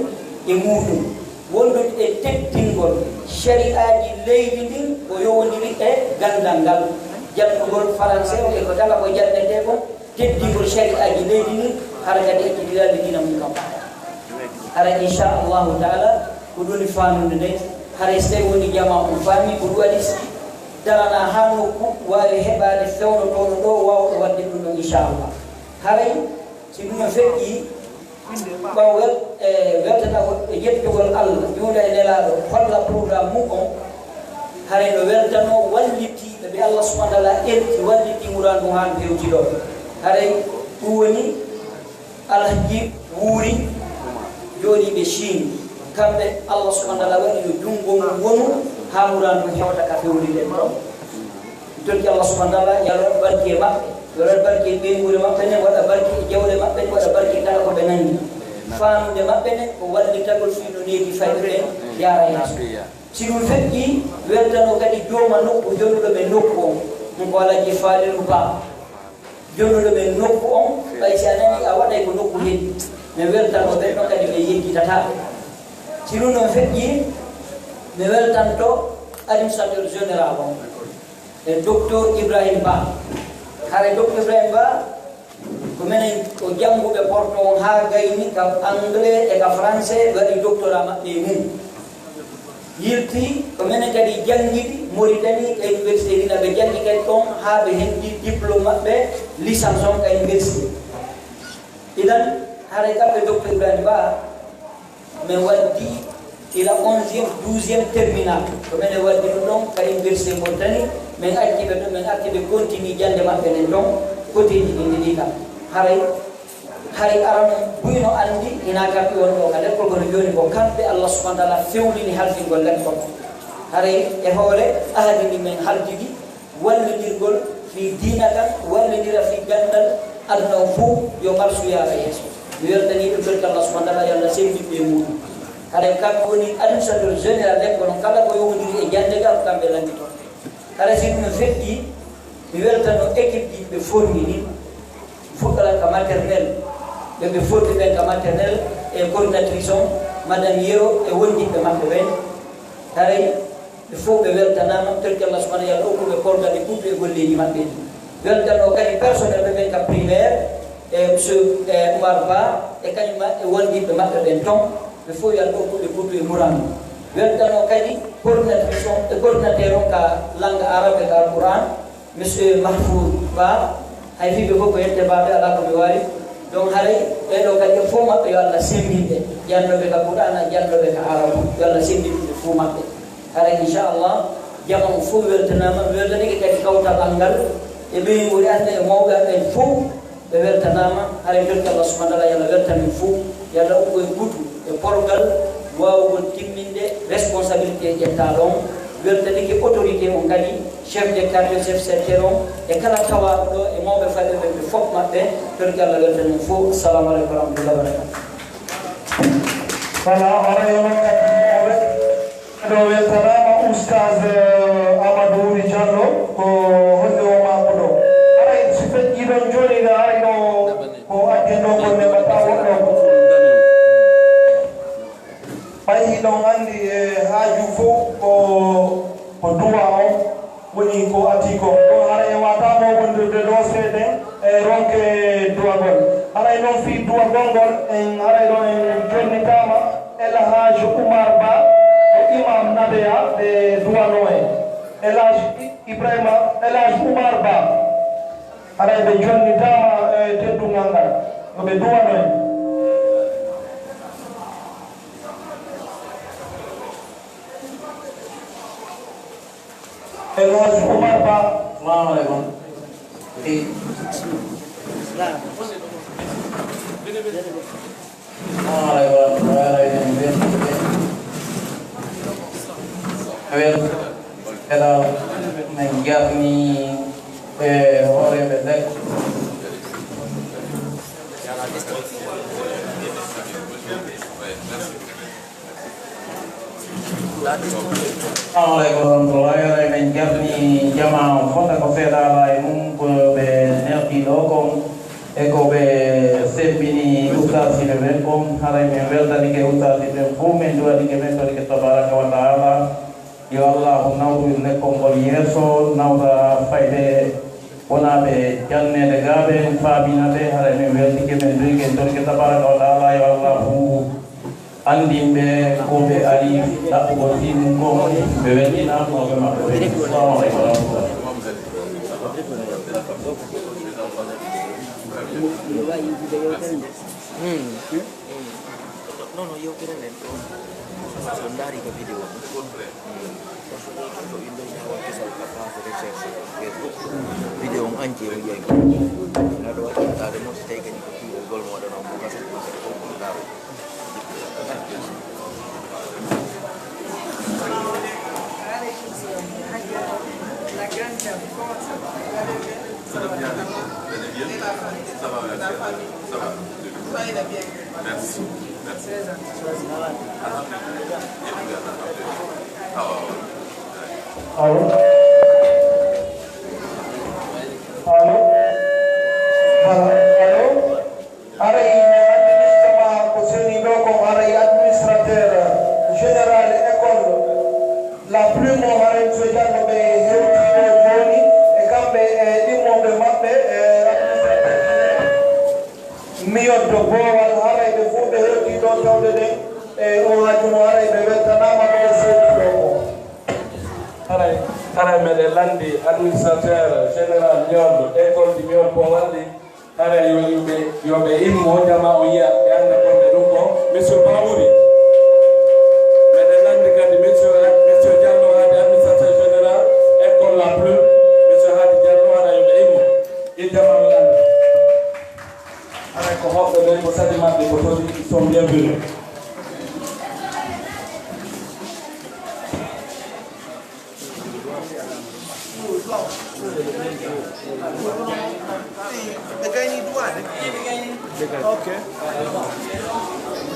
e muuɗum, wondude e teddingol shari'aaji leydi ndin ko yowondiri e ganndal ngal. Janngugol faranse on e ko kala ko janngete kon, teddingol shari'aaji leydi ndin, hara kadi accitiraade diina mum kam. Hara inchallahu taala ko ɗum woni faandude nden. Haray so tawi woni jamaa on faami ko ɗum waɗi, darana haa nokku waawi heɓaade fewnotooɗo ɗo waawɗo waɗde ɗum ɗon inchallah. Haray si ɗum no feƴƴi, ɓawo wel-, e weltanagol e yettugol Allah, juula e Nelaaɗo, holla programme mum on, haray no weltanoo wallitiiɓe ɓe Allah subhanahu wa taala elti, wallitii muraadu haa no hewti ɗo. Haray ɗum woni Alhaji Wuuri jooɗiiɓe Chine. Kamɓe Allah subhanahu wa taala waɗi yo junngo mum wonu haa muraadu hewta ka fewri ɗen ɗon. Tonti Allah subhanahu wa taala, yo Allah waɗ barki e maɓɓe, yo Allah waɗ barki e ɓeynguure maɓɓe nden, waɗa barki e jawle maɓɓe ɗen, waɗa barki e kala ko ɓe nanndi. Faamude maɓɓe nden ko wallitagol fii no needi fayɓe ɓen yaara yeeso. Si ɗum feƴƴi, weltanoo kadi jooma nokku, jonnuɗo men nokku on, ɗum ko Alhaji Falilu Ba. Jonnuɗo men nokku on, ɓay si a nanii a waɗay ko nokku heɗi. Men weltanoo ɓen ɗon kadi, men yejjitataa ɓe. Si ɗum ɗon feƴƴi, Mi weltanto administrateur général on, e Docteur Ibrahim Ba. Hare Docteur Ibrahim Ba, ko menen ko jannguɓe Porto on haa gayni ka anglais e ka français, ɓe waɗi doctorat maɓɓe e mum. Yilti ko menen kadi janngiɗi Mauritanie ka université ɗin, ɓe janngi kadi ɗon haa ɓe heɓi diplôme maɓɓe licence on ka université. Idan, haray kamɓe Docteur Ibrahim Ba, min waddi ila onzième, douzième terminal. Ko minen waddi ɗum ɗon ka Université Mauritanie, min acci ɓe ɗon, min acci ɓe continue jannde maɓɓe nden ɗon, koteeji ɗin ɗiɗi kam. Haray, haray aran buy no anndi, hinaa kamɓe woni ɗo ka lekkol, kono jooni ko kamɓe Allah subhanahu wa taala fewlini halfingol lekkol. Haray e hoore ahadi ndi min haldidi, wallindirgol fii diina kan, wallindira fii ganndal aduna on fof, yo marsu yaara yeeso. Mi weltanii ɓe, belta Allah subhanahu wa taala, yo Allah semmbiɗ ɓe e muɗum. Haray kamɓe woni administrateur général lekkol on, kala ko yowondiri e jannde ngal, ko kamɓe lannditoo. Haray si ɗum feƴƴii, mi weltano équipe ji ɓe formi ɗin, fuɗɗora ka maternelle, ɓe ɓe formi ɓen ka maternelle, e coordinatrice on, Madame Yero, e wondiɓɓe maɓɓe ɓen. Haray ɓe fof ɓe weltanaama, torki Allah subhanahu wa taala okku ɓe korgal e ɓurɗo e golleeji maɓɓe ɗi. Weltanoo kadi personnel ɓe ɓen ka primaire, e monsieur, e Oumar Ba, e kañum ma-, e wondiɓɓe maɓɓe ɓen ton, ɓe fof yo Allah okku ɓe ɓurɗo e muraadu. Weltanoo kadi coordinatrice on, e coordinateur on ka langue arabe e ka Alquran, monsieur Mahfouz Ba, hay fii ɓe fof ko yette baaɓe, alaa ko mi waawi. Donc haray ɓee ɗoo kadi e fof maɓɓe yo Allah semmbin ɓe, jannooɓe ka Qur'aana, jannooɓe ka Arabu, yo Allah semmbin ɓe fof maɓɓe. Haray inchallah, jama on fof weltanaama, mi weltanike kadi kawtal an ngal, e ɓe woni annde e mawɓe amen fof, ɓe weltanaama. Haray jokki Allah subhanahu wa taala, yo Allah weltan en fof, yo Allah okku en gutu e porgal waawugol timminde responsabilité ƴettaaɗo on, weltanike autorité on kadi, chef de quartier, chef secteur on, e kala tawaaɗo ɗo, e mawɓe fayɓe ɓe, ɓe fof maɓɓe, torki Allah weltan en fof. Assalamu aleykum wa rahmatullahi wa barakatuh. Voilà, haray onon kadi, ɗo weltanaama Oustaz, eh, Amadou Wuri Diallo, ko holli o maako ɗo. Haray si feƴƴii ɗon jooni, ne haray ɗo ko addi ɗo ko neɓata woɗɗo. Ɓay hiɗon anndi e haaju fof ko, ko duwa on woni ko adii ko. Ɗum haray e wata mo wondirde ɗo seeɗen e ronke duwagol. Haray noon fii duwagol ngol, en haray ɗo en jonnitaama El Hadj Oumar Ba, ko imam Nabeya ɓe duwanoo en. El Hadj Ibrahima, El Hadj Oumar Ba. Haray ɓe jonnitaama e teddungal ngal. Ko ɓe duwanoo en. El Hadj Oumar Ba. Salamu aleykum. Salamu aleykum. Wel, eɗa, min jarni e hooreeɓe lek. Assalamu aleykum wa rahmatullahi. Haray min jarni jamaa on fota ko seeɗa alaa e mum, ko ɓe nerɗi ɗo kon, e ko ɓe sembini ustaasiɓe ɓen kon. Haray min weltanike ustaasiɓe ɓen fof, min duwanike, min torike tabaraka wa taala. Yo Allahu nawru lekkol ngol yeeso, nawra fayɓe wonaaɓe janneede gaa ɓe, faamina ɓe, haray min weltike, min duyike, en torike tabaraka wa taala, yo Allahu anndin ɓe ko ɓe ari ɗaɓɓugol fii mum ko, ɓe weltina mawɓe maɓɓe ɓe. Assalamu aleykum wa rahmatullah. Non, non, yewtere nden ɗo. So ndaari ka vidéo. Parce que ɗo inndo ina waɗi kesal ka phase recherche Facebook. Vidéo on entier o yiyay ko. Ina ɗo waɗi taade mo si tawi kadi ko tuugol mo waɗano mo kasa ko ko ndaaro. La grande dame. Ça va bien ? Ça va, merci. Ça va. Merci. Merci. Alhamdulillah. Allô ? Allô ? Voilà. Allô ? Haray mi andini jama ko seni ɗo ko haray administrateur général école Miyoddo boowal, haray ɓe fof ɓe heddii ɗoon tawde ɗen e o haaju mo, haray ɓe weltanaama ɓe seedi ɗo ko. Haray, haray meɗen lanndi administrateur général Miyoddo, école di Miyoddo boowal ɗi, haray yo yimɓe, yo ɓe immo, jama o yiya, ɓe annda ko ɓe ɗum ko. Monsieur Bawouri, meɗen lanndi kadi, monsieur, monsieur Diallo, haade administrateur général, école La Plume, monsieur Hadi Diallo, haray yo ɓe immo, e jama o annda. Haray ko hoɓɓe ɓen ko sadi maɓɓe ko toon, ils sont bienvenus. Ok.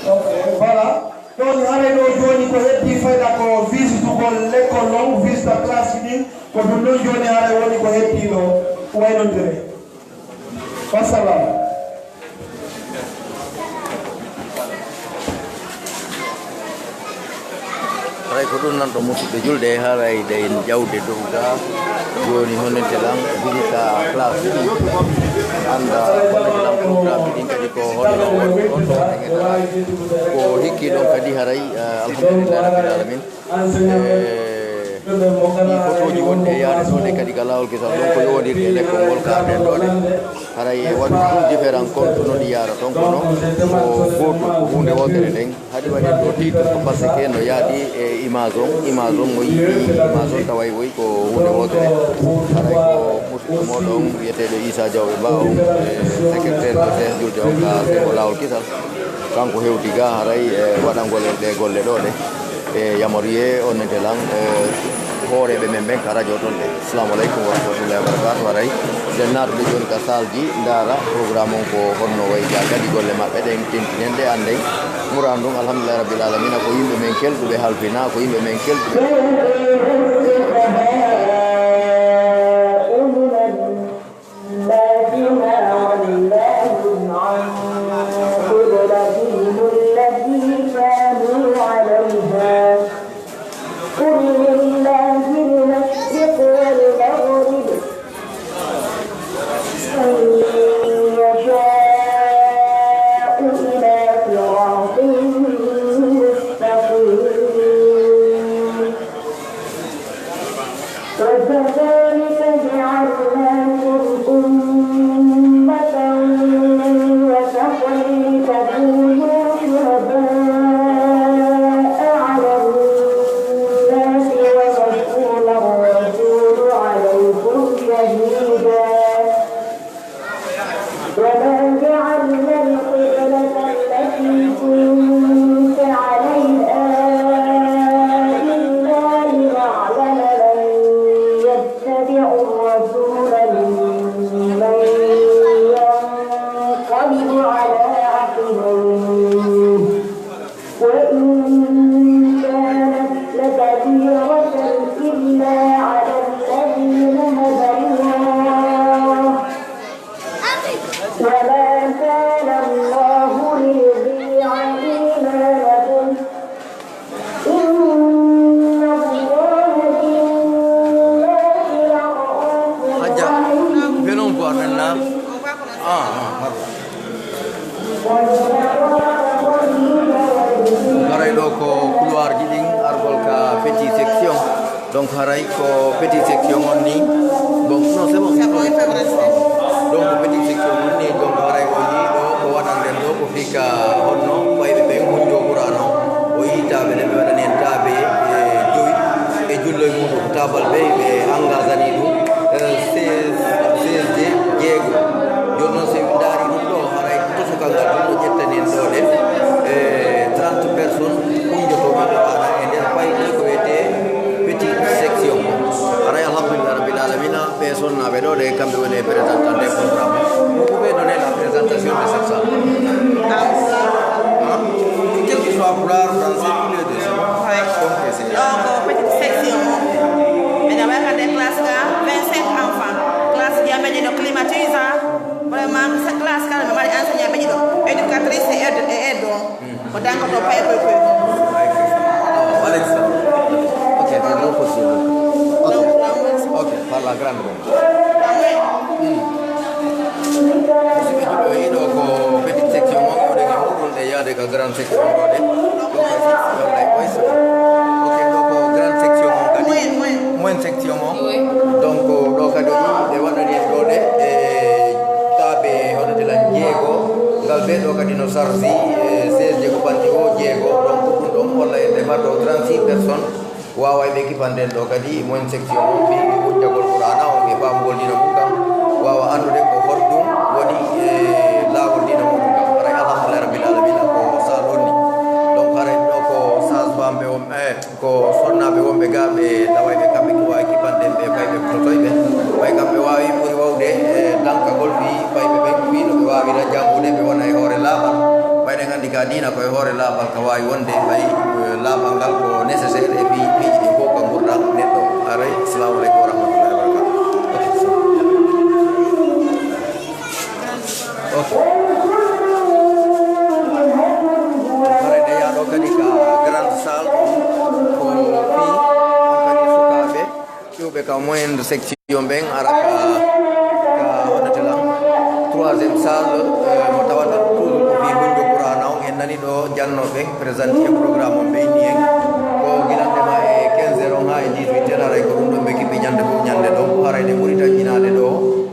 Ok, voilà. Ɗoon haray ɗo jooni ko heddii fayda ko visitugol lekkol noon, visita classe ɗin. Ko ɗum ɗoon jooni haray woni ko heddii ɗo waynondire. Wassalam. Haray ko ɗum nan ɗo musidɓe julɓe, haray ɗen ƴawde dow ga. Jooni honente lan visita classe ɗin. Annda honente lan programme ɗin kadi ko honno, honno waɗen e dara. Ko hikki ɗon kadi haray, eh, alhamdulillahi rabbil alamin. Eh, ɗi fotooji wonɗi e yaade ɗo ɗe kadi ka laawol kesal ɗon ko yowondiri e lekkol ngol kaarɗen ɗo ɗe. Haray e waɗude ɗum différent compte no ɗi yaara toon, kono ko gootum, ko huunde wootere nden. Haɗi waɗen ɗo titre ko parce que no yaadi e image on, image on mo yiɗi, image on tawa e woy ko huunde wootere. Haray ko musidɗo mooɗon wiyeteeɗo Issa Diaw ɓe mbaawa on, e secrétaire de chef julde on ka semo laawol kisal. Kanko hewti ga haray e waɗangol en ɗe golle ɗo ɗe. E yamariye on nete lan, e hooreeɓe men ɓen ka radio toon ɗe. Assalamu aleykum wa rahmatullahi wa barakatuh. Haray den naatude jooni ka salle ji, ndaara programme on ko honno wayi ga kadi golle maɓɓe ɗen tentinen ɗe annden. Muraan ɗum, alhamdulillahi rabbil alamina, ko yimɓe men kelɗuɓe halfina, ko yimɓe men kelɗuɓe. الناس ما ولاهم عن قبلتهم التي كانوا عليها. قل لله المشرق والمغرب. من يشاء إلى صراط مستقيم. وكذلك جعلناكم أمة وسطا لتكونوا شهداء على الناس ويكون الرسول عليكم شهيدا. وما جعلنا القبلة التي كنت عليها إلا لنعلم من يتبع الرسول ممن ينقلب على عقبيه. وإن كانت لكبيرة إلا على الذين هدى الله. وما كان الله ليضيع إيمانكم. إن الله بالناس لرءوف Hajja, رحيم. Benon ko amen na? Ah, ah, pardon. Haray ɗo ko couloir ji ɗin, argol ka petit section. Donc, haray ko petit section on ni. Bon, non, c'est bon. Donc, petit section on ni, donc, haray o yii ɗo ko waɗanɗen ɗo, ko fii ka honno fayɓe ɓen, hunjo Qur'an o. O yii taaɓe ɗen, ɓe waɗani en taaɓe, e, jowi, e jullo e muɗum, taabal ɓe, ɓe engagani ɗum. Eh, seize, seize de jeego. Jooni noon, so en ndaari ɗum ɗo, haray tosogal ngal ɗum ɗo ƴettani en ɗo ɗen, e, trente personnes hunjotooɓe Qur'ana e nder payɗe ko wiyetee petit section. Haray alhamdulillah rabbil alamina, ɓe sonnaaɓe ɗo ɗe, kamɓe woni e présentant des programmes. Vous pouvez donner la présentation de cette salle. Hein? Quel que soit Pulaar, français, tous les deux. Ouais. Donc, c'est Donc, petite section. Ɓe naɓay ka nder classe ka vingt-cinq enfants. Classe ji amen ɗi no climatisé. Vraiment, sa classe kala no mari enseignant ɓe ɗiɗo. Éducatrice et aide, et aide on. Ko dankoto pay koy koy. Oh, Alexa. Ok, c'est bon, possible. Ok. Donc, vraiment, Ok, par la grande. Musidɓe julɓe, o yiɗo ko petit Grande section ɗo de. Ɗo kadi, wallay, koy so. Ok, ɗo ko grande section on kadi. Moyenne section on. Donc, ɗo kadi o yii ɓe waɗani en ɗo de, e taabe hono de lan jeego. Ngal be ɗo kadi no sarsi, e seize jeego ɓanti o jeego. Donc, ɗum ɗon walla en de marɗo trente-six personnes. Waaway ɓe kipanden ɗo kadi, moyenne section on fii hujjagol Qur'aana on e faamugol diina mum kan, waawa anndude ko honɗum woni e laawol diina mum kan. Haray alhamdulillahi rabbil aalamiina ko saal wonni. Donc haray ɗo ko sage-femme ɓe won, eh, ko sonnaaɓe wonɓe ga ɓe taway ɓe kamɓe ko waawi kipanden ɓe fay ɓe fototoy ɓe. Fay kamɓe waawi ɓuri wawde, eh, dankagol fii fay ɓe ɓen fii no ɓe waawira janngude ɓe wona e hoore laaɓal. Fay ɗen anndi ka diina ko e hoore laaɓal ka waawi wonde fay, eh, laaɓal ngal ko nécessaire e fii piiji ɗin fof ka ngurndan neɗɗo. Aray, assalamu aleykum wa rahmatullahi wa barakatuh. Ok. Ok. Haray nde yaaɗo kadi ka grande salle, ko fii on kadi sukaaɓe ƴuwɓe ka moyenne section ɓen ara ka, ka honɗete lan, troisième salle, eh, mo tawata toujours ko fii hunjo Qur'aana on. En nani ɗo jannooɓe présenté en programme on ɓe inni en ko gilande ma e quinze heures on haa e dix-huit heures, haray ko ɗum ɗon ɓe kiɓɓi ñande fof ñande ɗon. Haray nde ɓuri taƴƴinaade ɗo.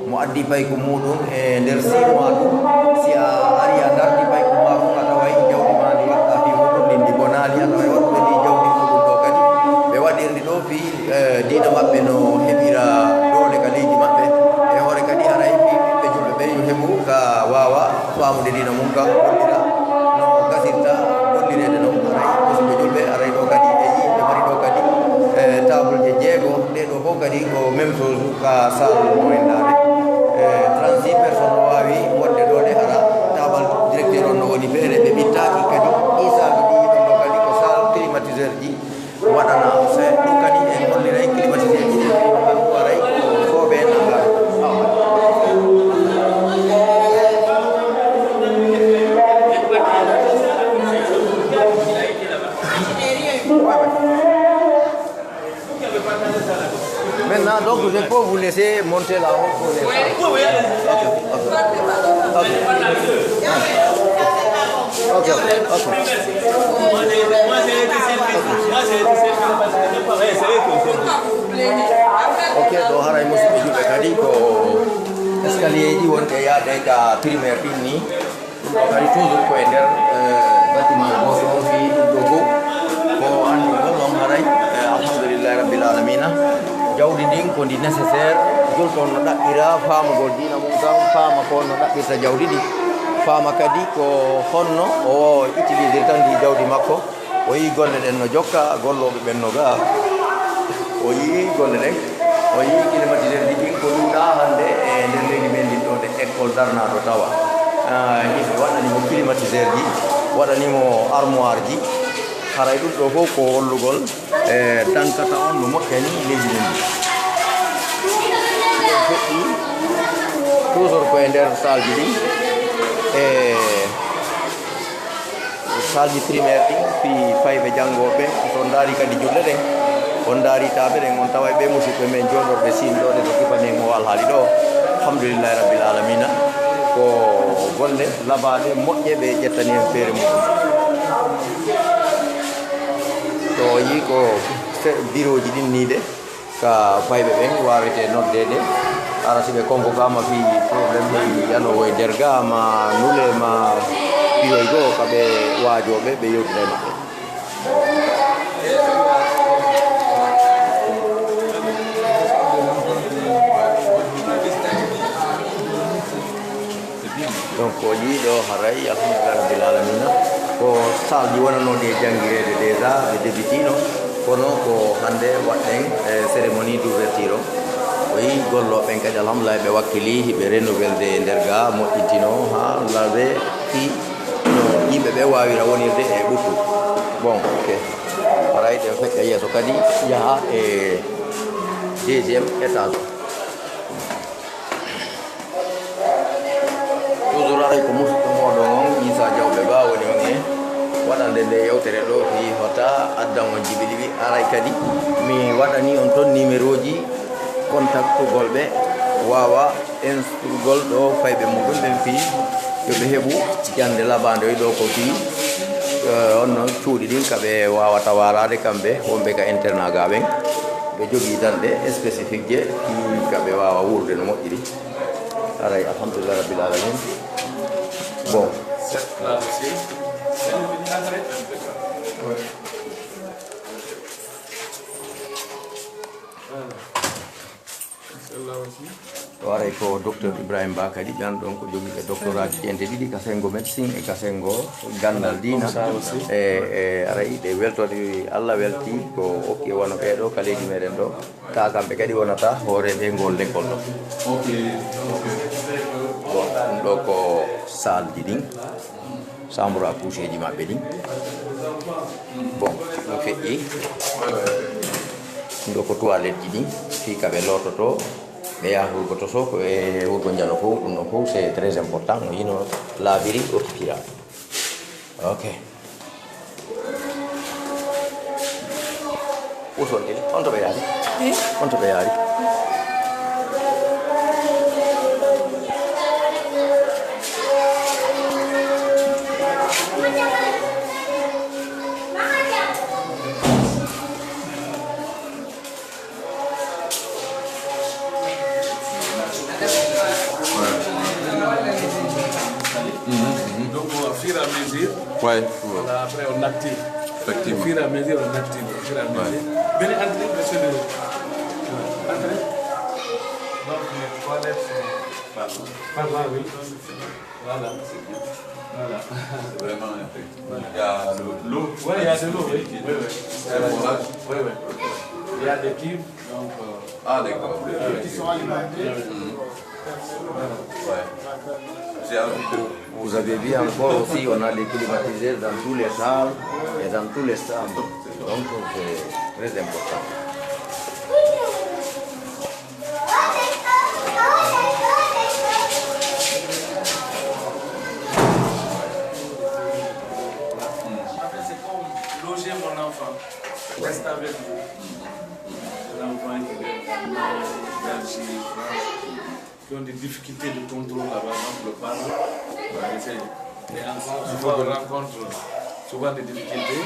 Mo addi payku muuɗum e nder six mois ɗum, si a ari a darti payku maa fof, a taway jawdi maa ndi waɗɗaa fii muuɗum, ndi, ndi bonaali, a taway waɗɓe ndi jawdi muuɗum ɗo kadi, ɓe waɗirndi ɗo fii, eh, diina maɓɓe no heɓira doole ka leydi maɓɓe. E hoore kadi haray fii ɓiɓɓe julɓe ɓe yo heɓu ka waawa faamude diina mum kan, gollira no gasirta gollireede non. Haray musidɓe julɓe, haray ɗo kadi e yimɓe mari ɗo kadi, eh, table je jeego, ɗe ɗo fof kadi ko même chose. Ka salle mo en daande, eh, trente-six personnes no waawi wonde ɗo de, hara taabal directeur on no woni feere, ɓe ɓittaaki kadi ɗi salle ɗi ɗon ɗo kadi ko salle climatiseur ji waɗana. Se ɗum kadi en holliray climatiseur ji ɗi ɗo ngal waray ko fooɓe nanga. Maintenant, donc, je peux vous laisser monter là-haut pour les... Oui, oui, allez-y. Ok, ok. Ok. Ok, ok, ok. Moi, j'ai, moi, j'ai été surpris. Moi, j'ai été surpris parce que c'est pareil, c'est eux qui ont fait. Ok, ɗo haray musidɓe julɓe kadi ko escalier ji wonɓe yaade ka primaire ɗin ni. Ɗum ɗo kadi toujours ko e nder, eh, bâtiment gooto on fii ɗum ɗo fof ko anndugol on haray, eh, alhamdulillahi rabbil alamina. Jawdi ndin ko ndi nécessaire, julɗo on no ɗaɓɓira faamugol diina mum kan, faama ko no ɗaɓɓirta jawdi ndi, faama kadi ko honno o utilisirta ndi jawdi makko. O yii golle ɗen no jokka, gollooɓe ɓen no gaa. O yii golle ɗen, o yii climatiseur ji ɗin ko ɗuuɗaa hannde e nder leydi men ndin ɗo, nde école darnaaɗo tawa. Ah, yimɓe waɗani mo climatiseur ji, waɗani mo armoire ji. Haray ɗum ɗo fof ko hollugol, e dankata on no moƴƴani leydi men ndin. Ɗum ɗon feƴƴi toujours ko e nder salle ji ɗin. E Salle ji primaire ɗin fii fayɓe janngooɓe, so on ndaari kadi julle ɗen, on ndaari taaɓe ɗen, on taway ɓee musiɗɓe men jooɗorɓe siin ɗoo, ɗe to kifanen o alhaali ɗoo. Alhamdulillahi rabbil alamina. Ko golle labaaɗe, moƴƴe, ɓe ƴettani en feere mum. To o yii ko se-, birooji ɗin nii de, ka fayɓe ɓen waawete noddeede, hara si ɓe convoquaama fii problème ɗi yanoowo e nder gaa, ma nule, ma piyoy goo, ka ɓe waajooɓe, ɓe yewtida e maɓɓe. Donc, o yii ɗoo haray, alhamdulillahi rabbil alamina, ko salle ji wonanooɗi e janngireede déjà, ɓe debitiino, kono ko hannde waɗɗen, e cérémonie d'ouverture o. O yii gollooɓe ɓen kadi, alhamdulillahi, ɓe wakkilii, hiɓe renouvelde e nder gaa, moƴƴintinoo, haa laawol fii no yimɓe ɓe waawira wonirde e ɓuttu. Bon, ok. Haray ɗen feƴƴa yeeso kadi, yaha e deuxième étage. Toujours aray ko musidɗo mooɗon on, Isa Jawɓe Ba woni on e waɗande nde yewtere ɗoo fii hota addan on jibi ɗiɗi. Aray kadi mi waɗani on ton numéroji kontaktugol ɓe, waawa inskrugol ɗoo fayɓe muɗum ɓen fii yo ɓe heɓu jannde labaande ɗoo ko fii Eh, on noon cuuɗi ɗin ka ɓe waawata waalaade kamɓe wonɓe ka internat ga ɓen. Ɓe jogii tan ɗe spécifique je fii ka ɓe waawa wuurde no moƴƴiri. Aray, alhamdulillah rabbil alamin. Bon. O aray ko docteur Ibrahim Ba kadi, ɓen ɗon ko jogiiɓe doctorat ji ƴente ɗiɗi ka senngo médecine e ka senngo ganndal diina. E, e aray ɓe weltode Allah welti ko okki wano ɓee ɗo ka leydi meɗen ɗo. Ka kamɓe kadi wonata hooreeɓe ngol lekkol ɗo. Bon, ɗum ɗo ko salle ji ɗin. Chambre à coucher ji maɓɓe ɗin. Bon, ɗum feƴƴi. Ɗo ko toilette ji ɗin, fii ka ɓe loototo, ɓe yaha hurgoto so, ko ɓe hurgo njano fof, ɗum ɗon fof, c'est très important. No yino laabiri, occupira. Ok. Uson ɗin, on to ɓe yaari? Eh? On to ɓe yaari? Donc, au fur et à mesure, ouais, voilà, après, on active. Effectivement. Au fur et à mesure, on active. Au fur et à mesure. Ouais. Venez, entrez, monsieur le. Entrez. Donc, les toilettes sont par là. Par là, oui. Voilà. C'est bien. Voilà. C'est vraiment un truc. Voilà. Il y a le, l'eau. Ouais, il y a de l'eau, oui. Oui, oui. C'est un forage. Oui, oui. Il y a des cuves, donc, euh, ah, d'accord. Qui sont alimentés. Mhm. Voilà. Ouais. J'ai envie de... Vous avez vu encore aussi, on a des climatiseurs dans tous les salles et dans tous les chambres. Donc, c'est très important. En fait, c'est comme loger mon enfant. Reste avec vous. Un enfant qui vient d'Allemagne, d'Algérie, France, qui ont des difficultés de contrôle là-bas, donc le parent va essayer. Et encore, souvent, on rencontre souvent des difficultés,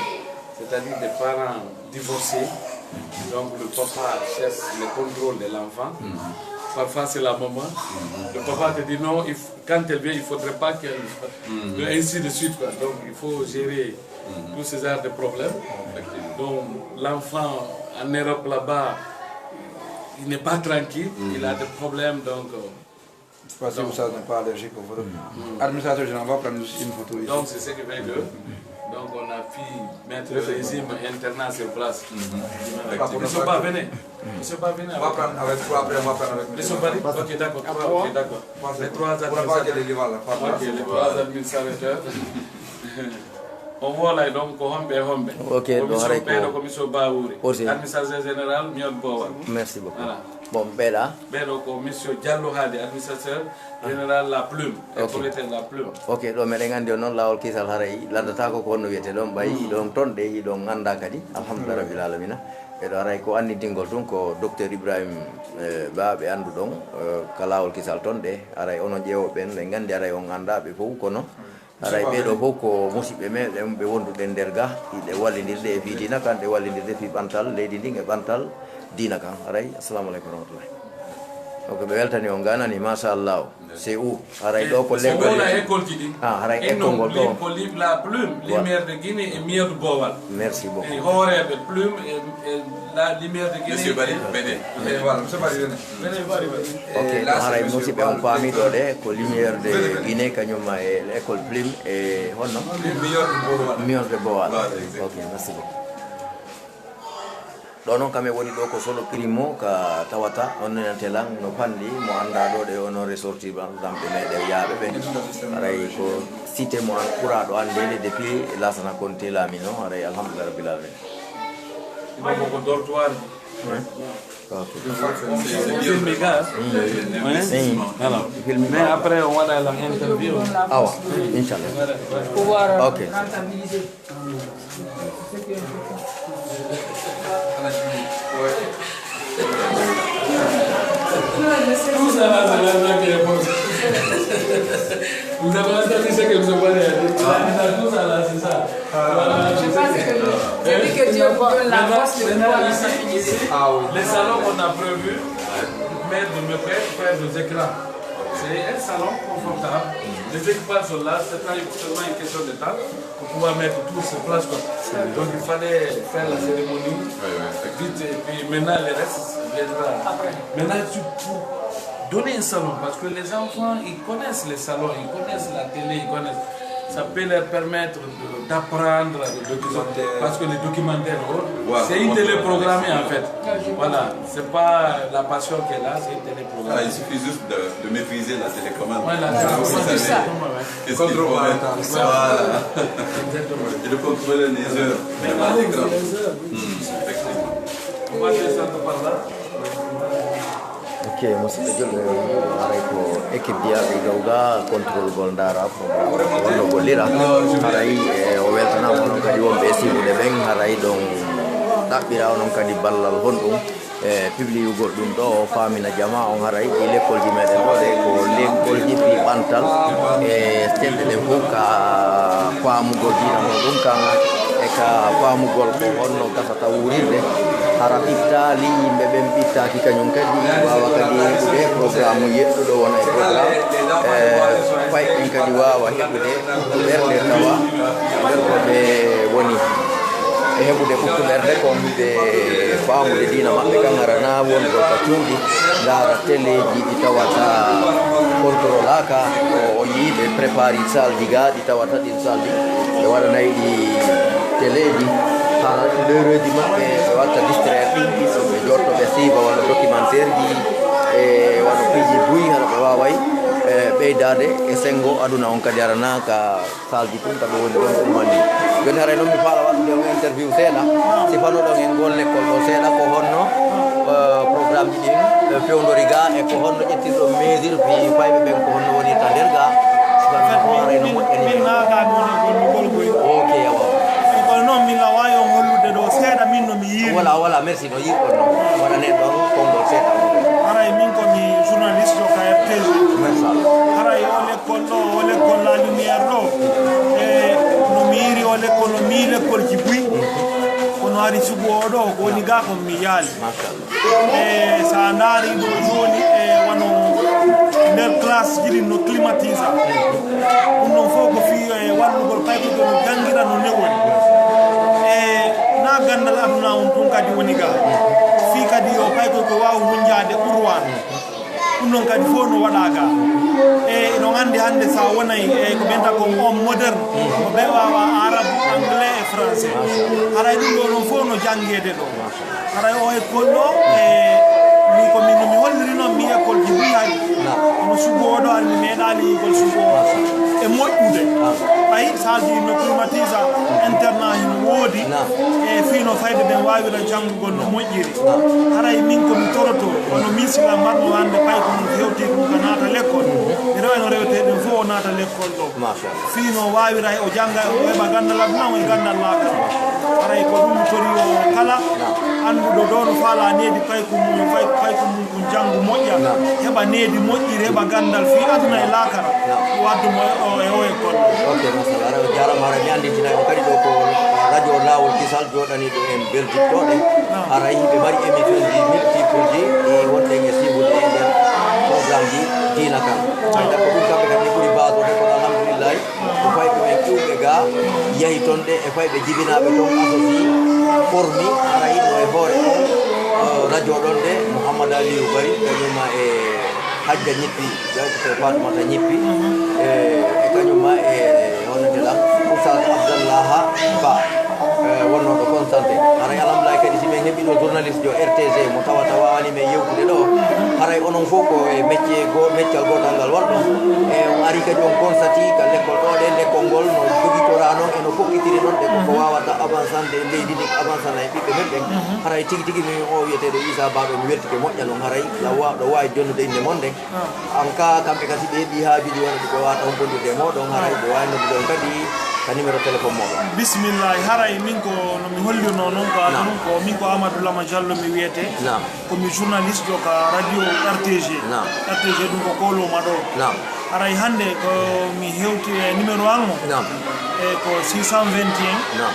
c'est-à-dire des parents divorcés, donc le papa cherche le contrôle de l'enfant. Mhm. Parfois, c'est la maman. Mhm. Le papa te dit non, il f-, quand elle vient, il faudrait pas qu'elle... Mhm. Et ainsi de suite, quoi. Donc, il faut gérer, mhm, tous ces genres de problèmes. Effectivement. Donc, l'enfant en Europe là-bas, il n'est pas tranquille, mhm, il a des problèmes, donc, euh, je sais pas si vous savez, n'est pas allergique au vote. Mhm. Administrateur général, on va prendre juste une photo ici. Donc, c'est ce qui fait que, donc, on a pu mettre le régime internat sur place. Mhm. Effectivement. Monsieur Ba, venez. Monsieur Ba, venez. On va prendre avec trois, après, on va prendre avec... Monsieur Ba, ok, d'accord. Trois, ok, d'accord. Les trois administrateurs. Ok, les trois administrateurs. O woolay ɗon ko homɓe e homɓe. Ok, ɗo haray ko ɓeeɗo ko monsieur Ba wuuri. Administrateur général, Mion Bowal. Merci beaucoup. Voilà. Bon, ɓeeɗa? Ɓeeɗo ko monsieur Diallo Hadi, administrateur général La Plume. Ok. Propriétaire La Plume. Ok, ɗo meɗen anndi on noon laawol kisal haray landataako ko honno wiyetee ɗon, ɓay ɗon ton ɗe yiɗon annda kadi. Alhamdulillah rabbil alamina. Ɓeeɗo haray ko anndintingol tun ko docteur Ibrahim, eh, Ba ɓe anndu ɗon, eh, ka laawol kisal ton ɗe. Haray onon ƴeewooɓe ɓen, ɓe nganndi haray on annda ɓe fow, kono haray ɓee ɗoo fow ko musiɓɓe meɗen, ɓe wonduɗen nder ga, hiɗe wallindirde e fii diina kan, ɗe wallindirde fii ɓantal leydi ndin e ɓantal diina kan. Haray, assalamu aleykum wa rahmatullahi. Donc, ɓe weltani on, ganani, machallah. C'est où? Haray ɗoo ko lekkol. Wona école ji ɗi. Ah, haray école ngol ɗoo. Ko Lim-, La Plume, Lumière de Guinée e Miyadu Bowal. Merci beaucoup. E hooreeɓe Plume e, e La Lumière de Guinée. Monsieur Bari, venez. Eh, voilà, monsieur Bari, venez. Ok, ɗo haray musiɓɓe on paami ɗo ɗe, ko Lumière de Guinée, kañum e école Plume, e honno? Lumière de Bowal. Lumière de Bowal. Voilà, exact. Ok, merci beaucoup. Ɗo noon kam e woni ɗo ko Solo Primo ka tawata on nenante lan no fanɗi mo annda ɗo ɗe onon ressortissant ɓe meɗen yaaɓe ɓe. Haray ko cité mo an ɓuraaɗo anndeede depuis Laasana Konte laamino, haray alhamdulillah rabbil alamin. Ɗiɗo ko dortoir. Ok. Filmi ga. Voilà. Mais après, on va dans l'interview. Awa, inchallah. Pouvoir rentabiliser. Ok. Tout ça là, c'est l'argent qui est bon. Vous avez entendu ce que nous avons dit. Tout ça là, c'est ça. C'est lui que Dieu vous donne la force de pouvoir ici, ici, ah oui, les salons qu'on a prévus, mettre de me faire, faire des écrans. C'est un salon confortable. Les équipements sont là, c'est seulement une question de temps pour pouvoir mettre tout sur place, quoi. Donc il fallait faire la cérémonie vite et puis maintenant le reste viendra. Maintenant, tu, pour donner un salon, parce que les enfants, ils connaissent les salons, ils connaissent la télé, ils connaissent. Ça peut leur permettre de- d'apprendre le documentaire. Parce que les documentaires, oh, c'est une télé programmée en fait. Voilà, c'est pas la passion qui est là, c'est une télé programmée. Voilà, il suffit juste de, de maîtriser la télécommande. Voilà, c'est ça. Qu'est-ce qu'il faut mettre? Voilà. Et de contrôler les heures. Effectivement. On va descendre par là. Ok, musidɓe julɓe, haray ko équipe jeyaaɓe e gawga contrôle gol ndaara programme wonno gollira. Haray e o weltanaama onon kadi wonɓe e siwude ɓen, haray ɗon ɗaɓɓira onon kadi ballal honɗum e pibliyugol ɗum ɗo o faamina jama on. Haray ɗi lekkolji meɗen ɗo ɗe ko lekkolji fii ɓantal e seɗɗe ɗen fof ka faamugol diina muɗum kan e ka faamugol ko honno gasa taw wurirde, hara ɓittaali, yimɓe ɓen ɓittaaki kañum kadi, waawa kadi heɓude programme yeɗɗuɗo wona e programme. E, fay ɓen kadi waawa heɓude ɓerɗe tawa nder ko ɓe woni. E heɓude ɓuttu ɓerɗe kon ɓe faamude diina maɓɓe kan, hara na wonɗo ka cuuɗi, ndaara teleeji ɗi tawata contrôlaaka, o, o yii ɓe prépari salji ga, tawata ɗin salji, ɓe waɗanay ɗi teleeji, hara leereeji maɓɓe, ɓe watta distraire ɗin, ɓiɗɗo ɓe jotto, ɓe siiba walla documentaire ji, e wano piiji buy, hara ɓe waaway, e, ɓeydaade e senngo aduna on kadi, hara na ka salji tun, ka ɓe woni ɗon, ɗum mani. Jooni haray noon mi faala waɗude on interview seeɗa, si fano ɗon en ngol lekkol ɗo seeɗa, ko honno, e, programme ji ɗin, e, fewndori ga, e ko honno ƴettirɗon mesure fii fayɓe ɓen, ko honno wonirta nder ga. Sabu ko haray no moƴƴani min. Min naataani woni gollugol koy. Ok, awa. Kono noon min lawaayi on hollude ɗo seeɗa min no mi yiiri. Wala, wala, merci no yiirɗon noon. Waɗanen ɗon konngol seeɗa. Haray min ko mi journaliste jo ka R T G. Merci. Haray o lekkol ɗo, o lekkol La Lumière ɗo. E no mi yiiri o lekkol, no mi yiiri lekkolji buy. Kono hari sugu o ɗo, ko woni ga ko mi yaali. Machallah. E so a ndaari ɗo jooni e wano nder classe ji ɗin no climatisa. Ɗum ɗon fof ko fii e wallugol paykoy ko no janngira no newori. E na ganndal aduna on tun kadi woni ga. Fii kadi o paykoy ko waawi hunjaade Qur'aan. Ɗum ɗon kadi fof no waɗa ga. E eɗon anndi hannde so a wonay e ko ɓenta ko homme moderne, ko ɓe waawa arabe, anglais e français. Haray ɗum ɗo ɗon fof no janngeede ɗo. Haray o école ɗo, e mi ko min no mi holliri noon mi école ji buy hari. Kono sugu o ɗo hari mi meeɗaali école sugu o. E moƴƴude. Ɓay salji no climatisa, internat hino woodi. E fii no fayɓe ɓen waawira janngugol no moƴƴiri. Haray min ko mi toroto, kono min sila mbarno hannde pay ko min hewti ɗum ka naata lekkol. Mi rewa no rewete ɗen fof o naata lekkol ɗo. Machallah. Fii no waawira o jannga, o heɓa ganndal aduna, o e ganndal laakara. Haray ko ɗum mi tori o kala annduɗo ɗo no faala needi payku mum, pay-, payku mum ɗum janngu moƴƴa, heɓa needi moƴƴiri, heɓa ganndal fii aduna e laakara. Ɗum addu mo e o, e o e golle. Ok, machallah. Haray o jaaraama, haray mi annditina on kadi ɗo ko radio Laawol Kisal jooɗaniiɗo en Belgique ɗo ɗe. Haray hiɓe mari émission ji multiple ji, ɗi wonɗen e siibude e nder programme ji diina kan. Haray ko ɗum kamɓe kadi ɓuri baasode, kono alhamdulillahi. Ko fayɓe ɓen iwɓe ga, yahi ton ɗe, e fayɓe jibinaaɓe ton asosi, formi, haray no e hoore on, eh, radio ɗon ɗe, Mouhammad Aliou Bari, kañum ma e Hajja Ñippi, jawte Fatmata Ñippi, e, e kañum ma e, honete lan, Oustaz Abdallaha Ba. Eh, wonnooɗo Constantin. Haray alhamdulillahi kadi si min heɓii ɗo journaliste jo R T G mo tawata waawani min yewtude ɗo. Haray onon fof ko e métier go-, meccal gootal ngal wonɗon. E on ari kadi on constati ka lekkol ɗo ɗe, lekkol ngol no jogitorano e no fokkitiri noon ɗe ko ko waawata avancande e leydi ndi, avancana e ɓiɓɓe men ɓen. Haray tigi tigi min o wiyeteeɗo Issa Ba ɗo mi weltike moƴƴa noon haray lawa ɗo waawi jonnude innde mon nden. An ka kamɓe kadi ɓe heɓi haajuuji wona ɗi ɓe wawata humpondire e mooɗon, haray ɓe waawi noddude on kadi ka numéro téléphone mooɗon. Bismillahi, haray min ko no mi hollirnoo noon ko aduna, ko min ko Amadou Lama Diallo mi wiyetee. Naam. Ko mi journaliste jo ka radio R T G. Naam. R T G ɗum ko Koloma ɗo. Naam. Haray hannde ko mi hewti e numéro an o. Naam. E ko six cent vingt et un. Naam.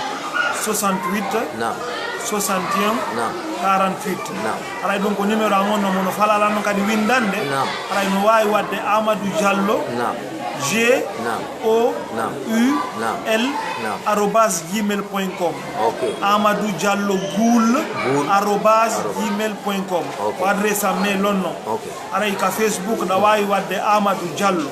soixante-huit, Naam. soixante et un, Naam. quarante-huit. Naam. Haray ɗum ko numéro am on, no mo no falala noon kadi winndande. Naam. Haray no waawi waɗde Amadou Diallo, Naam. G Naam. O Naam. U Naam. L Naam. arobase gmail point com. Ok. Amadou Diallo Goul Goul. arobase gmail point com. Ok. Ko adresse am mail on noon. Ok. Haray ka Facebook ɗa waawi waɗde Amadou Diallo.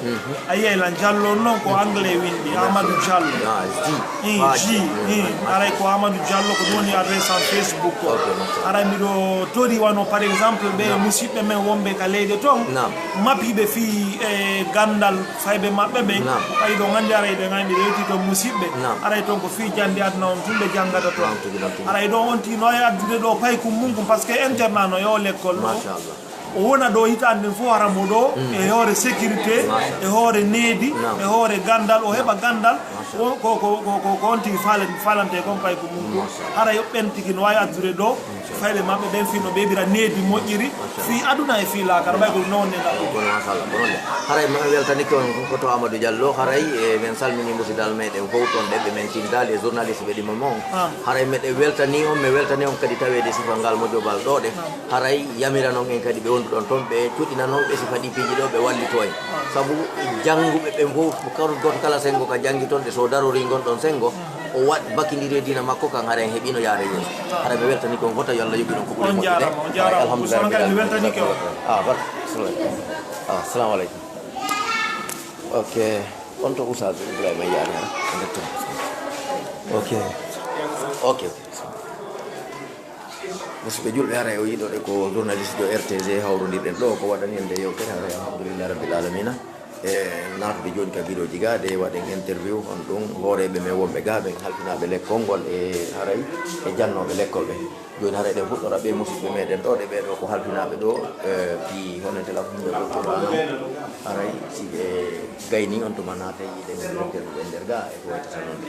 A yiyay lan Diallo on noon ko anglais winndi, Amadou Diallo. Ah, G. Ii, Pas G, G. ii. Haray ko Amadou Diallo, ko ɗum woni adresse am Facebook o. Ok, machallah. Haray miɗo tori wano par exemple ɓe Naam. Musidɓe men wonɓe ka leyɗe toon. Naam. Mapiiɓe fii e ganndal fayɓe maɓɓe ɓen. Naam. Ɓay ɗon anndi haray ɗen ay miɗo yewti toon musidɓe. Naam. Haray toon ko fii jannde aduna on tun ɓe janngata toon. Naam, tigi, naam, tigi. Haray ɗon on tino e addude ɗo paykum mum kum, parce que internat no yo lekkol ɗo. Machallah. O wona ɗo hitaande nden fof hara mo ɗo e hoore sécurité, Machallah. e hoore needi, Naam. e hoore ganndal, o heɓa ganndal. Machallah. Ko ko ko ko ko on tigi falen- falante kon paykum mum. Machallah. Haray ɓen tigi no waawi addude ɗo fayɓe maɓɓe ɓen fii no ɓeydira needi moƴƴiri fii aduna e fii laakara, ɓay ko non ne ɗaɗo. Kono machallah, ko non de. Haray ma weltanike on ko to Amadou Diallo, haray e men salmini musidal meɗen fof toon ɗeɓɓe men tindaali e journaliste ɓe ɗimmo mon. Ah. Haray meɗen weltani on, mi weltani on kadi taweede sifal ngal mojobal ɗo ɗe. Haray yamiranon en kadi ɓe wonduɗon toon, ɓe cuɗinanon ɓe sifa ɗi piiji ɗo, ɓe wallito en. Sabu jannguɓe ɓen fof, ko kala gooto kala senngo ka janngi toon ɗe, so darori ngon ɗon senngo, o waɗ bakindiri e diina makko kan, haren heɓino yaare yeeso. Hara mi weltani kon fota, yo Allah yoɓi ɗon ko ɓuri On moƴƴude. jaaraama, on jaaraama. Alhamdulillah. Ousmane Kane, mi weltani ko. Ah, barka. Assalamu aleykum. Ah, assalamu aleykum. Ok. On to Oustaz Ibrahima Yaane, ah, on to. Ok. Ok, ok. Musidɓe julɓe, haray o yiɗoɗe ko journaliste jo R T G hawrondirɗen ɗo, ko waɗani en nde yewtere, haray alhamdulillah rabbil alamina. E naatude jooni ka biroji ga, de waɗen interview on ɗum hooreɓe men wonɓe ga, ɓen halfinaaɓe lekkol ngol e haray e jannooɓe lekkol ɓe. Jooni haray ɗen fuɗɗora ɓe musidɓe meɗen ɗo, ɗe ɓe ɗo ko halfinaaɓe ɗo, e fii honete la ɗum ɗo ɗo ɗo haray si ɓe gayni on tuma naatay yiɗen interview ɓe nder ga e ko waytata noon.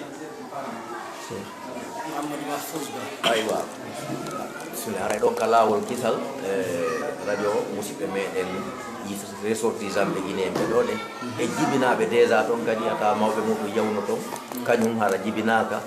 Amadou Mahfouz Ba. Aywa. Sule, haray ɗon ka laawol kisal, e radio musidɓe meɗen ressortissant ɓe Guinée ɓe ɗo ɗe. E jibinaaɓe déjà toon kadi, ata mawɓe muɗum yawno toon. Kañum hara jibinaaka.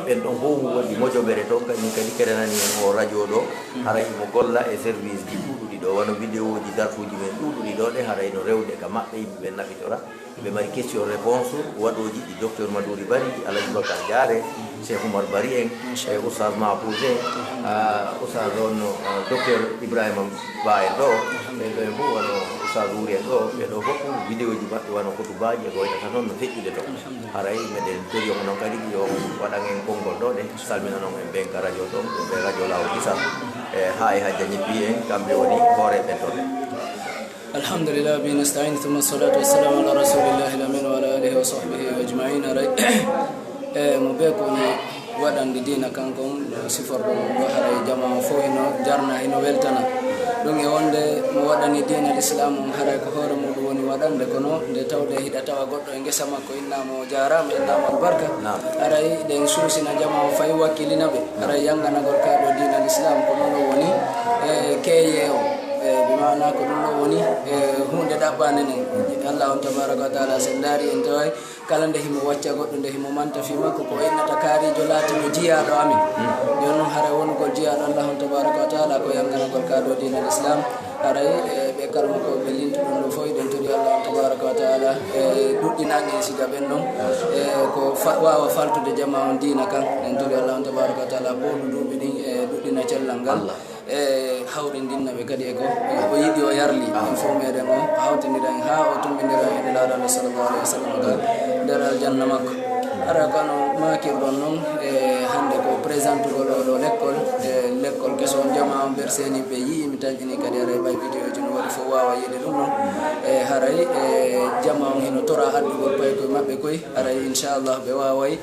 Ɓen ɗon fof woodi mojoɓere toon, kañum kadi kerenani en o radio ɗo. Haray imo golla e service ji ɗuuɗuɗi ɗo, wano vidéo ji dartuuji men ɗuuɗuɗi ɗo ɗe, haray no rewde ka maɓɓe, yimɓe ɓen naɓitora. Ɓe mari question réponse waɗooji ɗi docteur Madouri Bari, Alaji Bakar Diare, Cheikh Oumar Bari en, e Oustaz Mahfouz en, ah, Oustaz on, ah, docteur Ibrahima Ba en ɗo, ɓen ɗo en fof wano Oustaz Wuri en ɗo, ɓe ɗo fof ɗum vidéo ji maɓɓe wano kotubaaji e ko waytata noon no feƴƴude toon. Haray meɗen tori on noon kadi yo waɗan en konngol ɗo ɗe, salminanon en ɓen ka radio toon, ɓe radio Laawol Kisal, e haa e Hajja Ñibbi en, kamɓe woni hooreeɓe toon. Alhamdulillah, bihi nasta'in, thumma salatu wassalamu ala rasulillahi al-amin wa ala alihi wa sahbihi ajma'in. Haray e mo be ko ni waɗande diina kanko on, no siforɗo mum ɗo, haray jama o fof hino jarna, hino weltana. Ɗum e wonde mo waɗani diina l'islam on, haray ko hoore muɗum woni waɗande, kono nde tawde hiɗa tawa goɗɗo e ngesa makko, innaama o jaaraama, innaama albarka. Haray ɗen suusina jama o fay wakkilina ɓe. Haray yanganagol ka ɗo diina l'islam ko ɗum ɗo woni e keeye o. E bi maana ko ɗum ɗo woni e huunde ɗaɓɓande nden. Allah on tabaraka wa taala, sen ndaari en taway kala nde himo wacca goɗɗo, nde himo manta fii makko, ko o innata kaariijo laatino jiyaaɗo amin. Jooni non haray wonugol jiyaaɗo Allah on tabaraka wa taala ko yanganagol ka ɗo diina l'islam. Haray e ɓe karmukooɓe lintuɗon ɗo fof, eɗen tori Allah on tabaraka wa taala e ɗuɗɗinani en siga ɓen ɗon e ko fa- waawa faltude jama on diina kan. Eɗen tori Allah on tabaraka wa taala pooɗu duuɓi ɗin e ɗuɗɗina cellal ngal. E hawrindinna ɓe kadi e ko o yiɗi, o yarli. En fof meɗen o hawtindira en haa o tummbindira en e Nelaaɗo Allah sallallahu alaihi wa sallam ka nder aljanna makko. Hara ko no maakirɗon non e hannde ko présentugol oo ɗoo lekkol, e lekkol keso on, jama on berseeni ɓe yi'i mi tanƴini kadi, haray ɓay vidéo ji no waɗi fof waawa yi'ude ɗum non. E haray e jama on hino tora addugol paykoye maɓɓe koy, haray inchallah ɓe waaway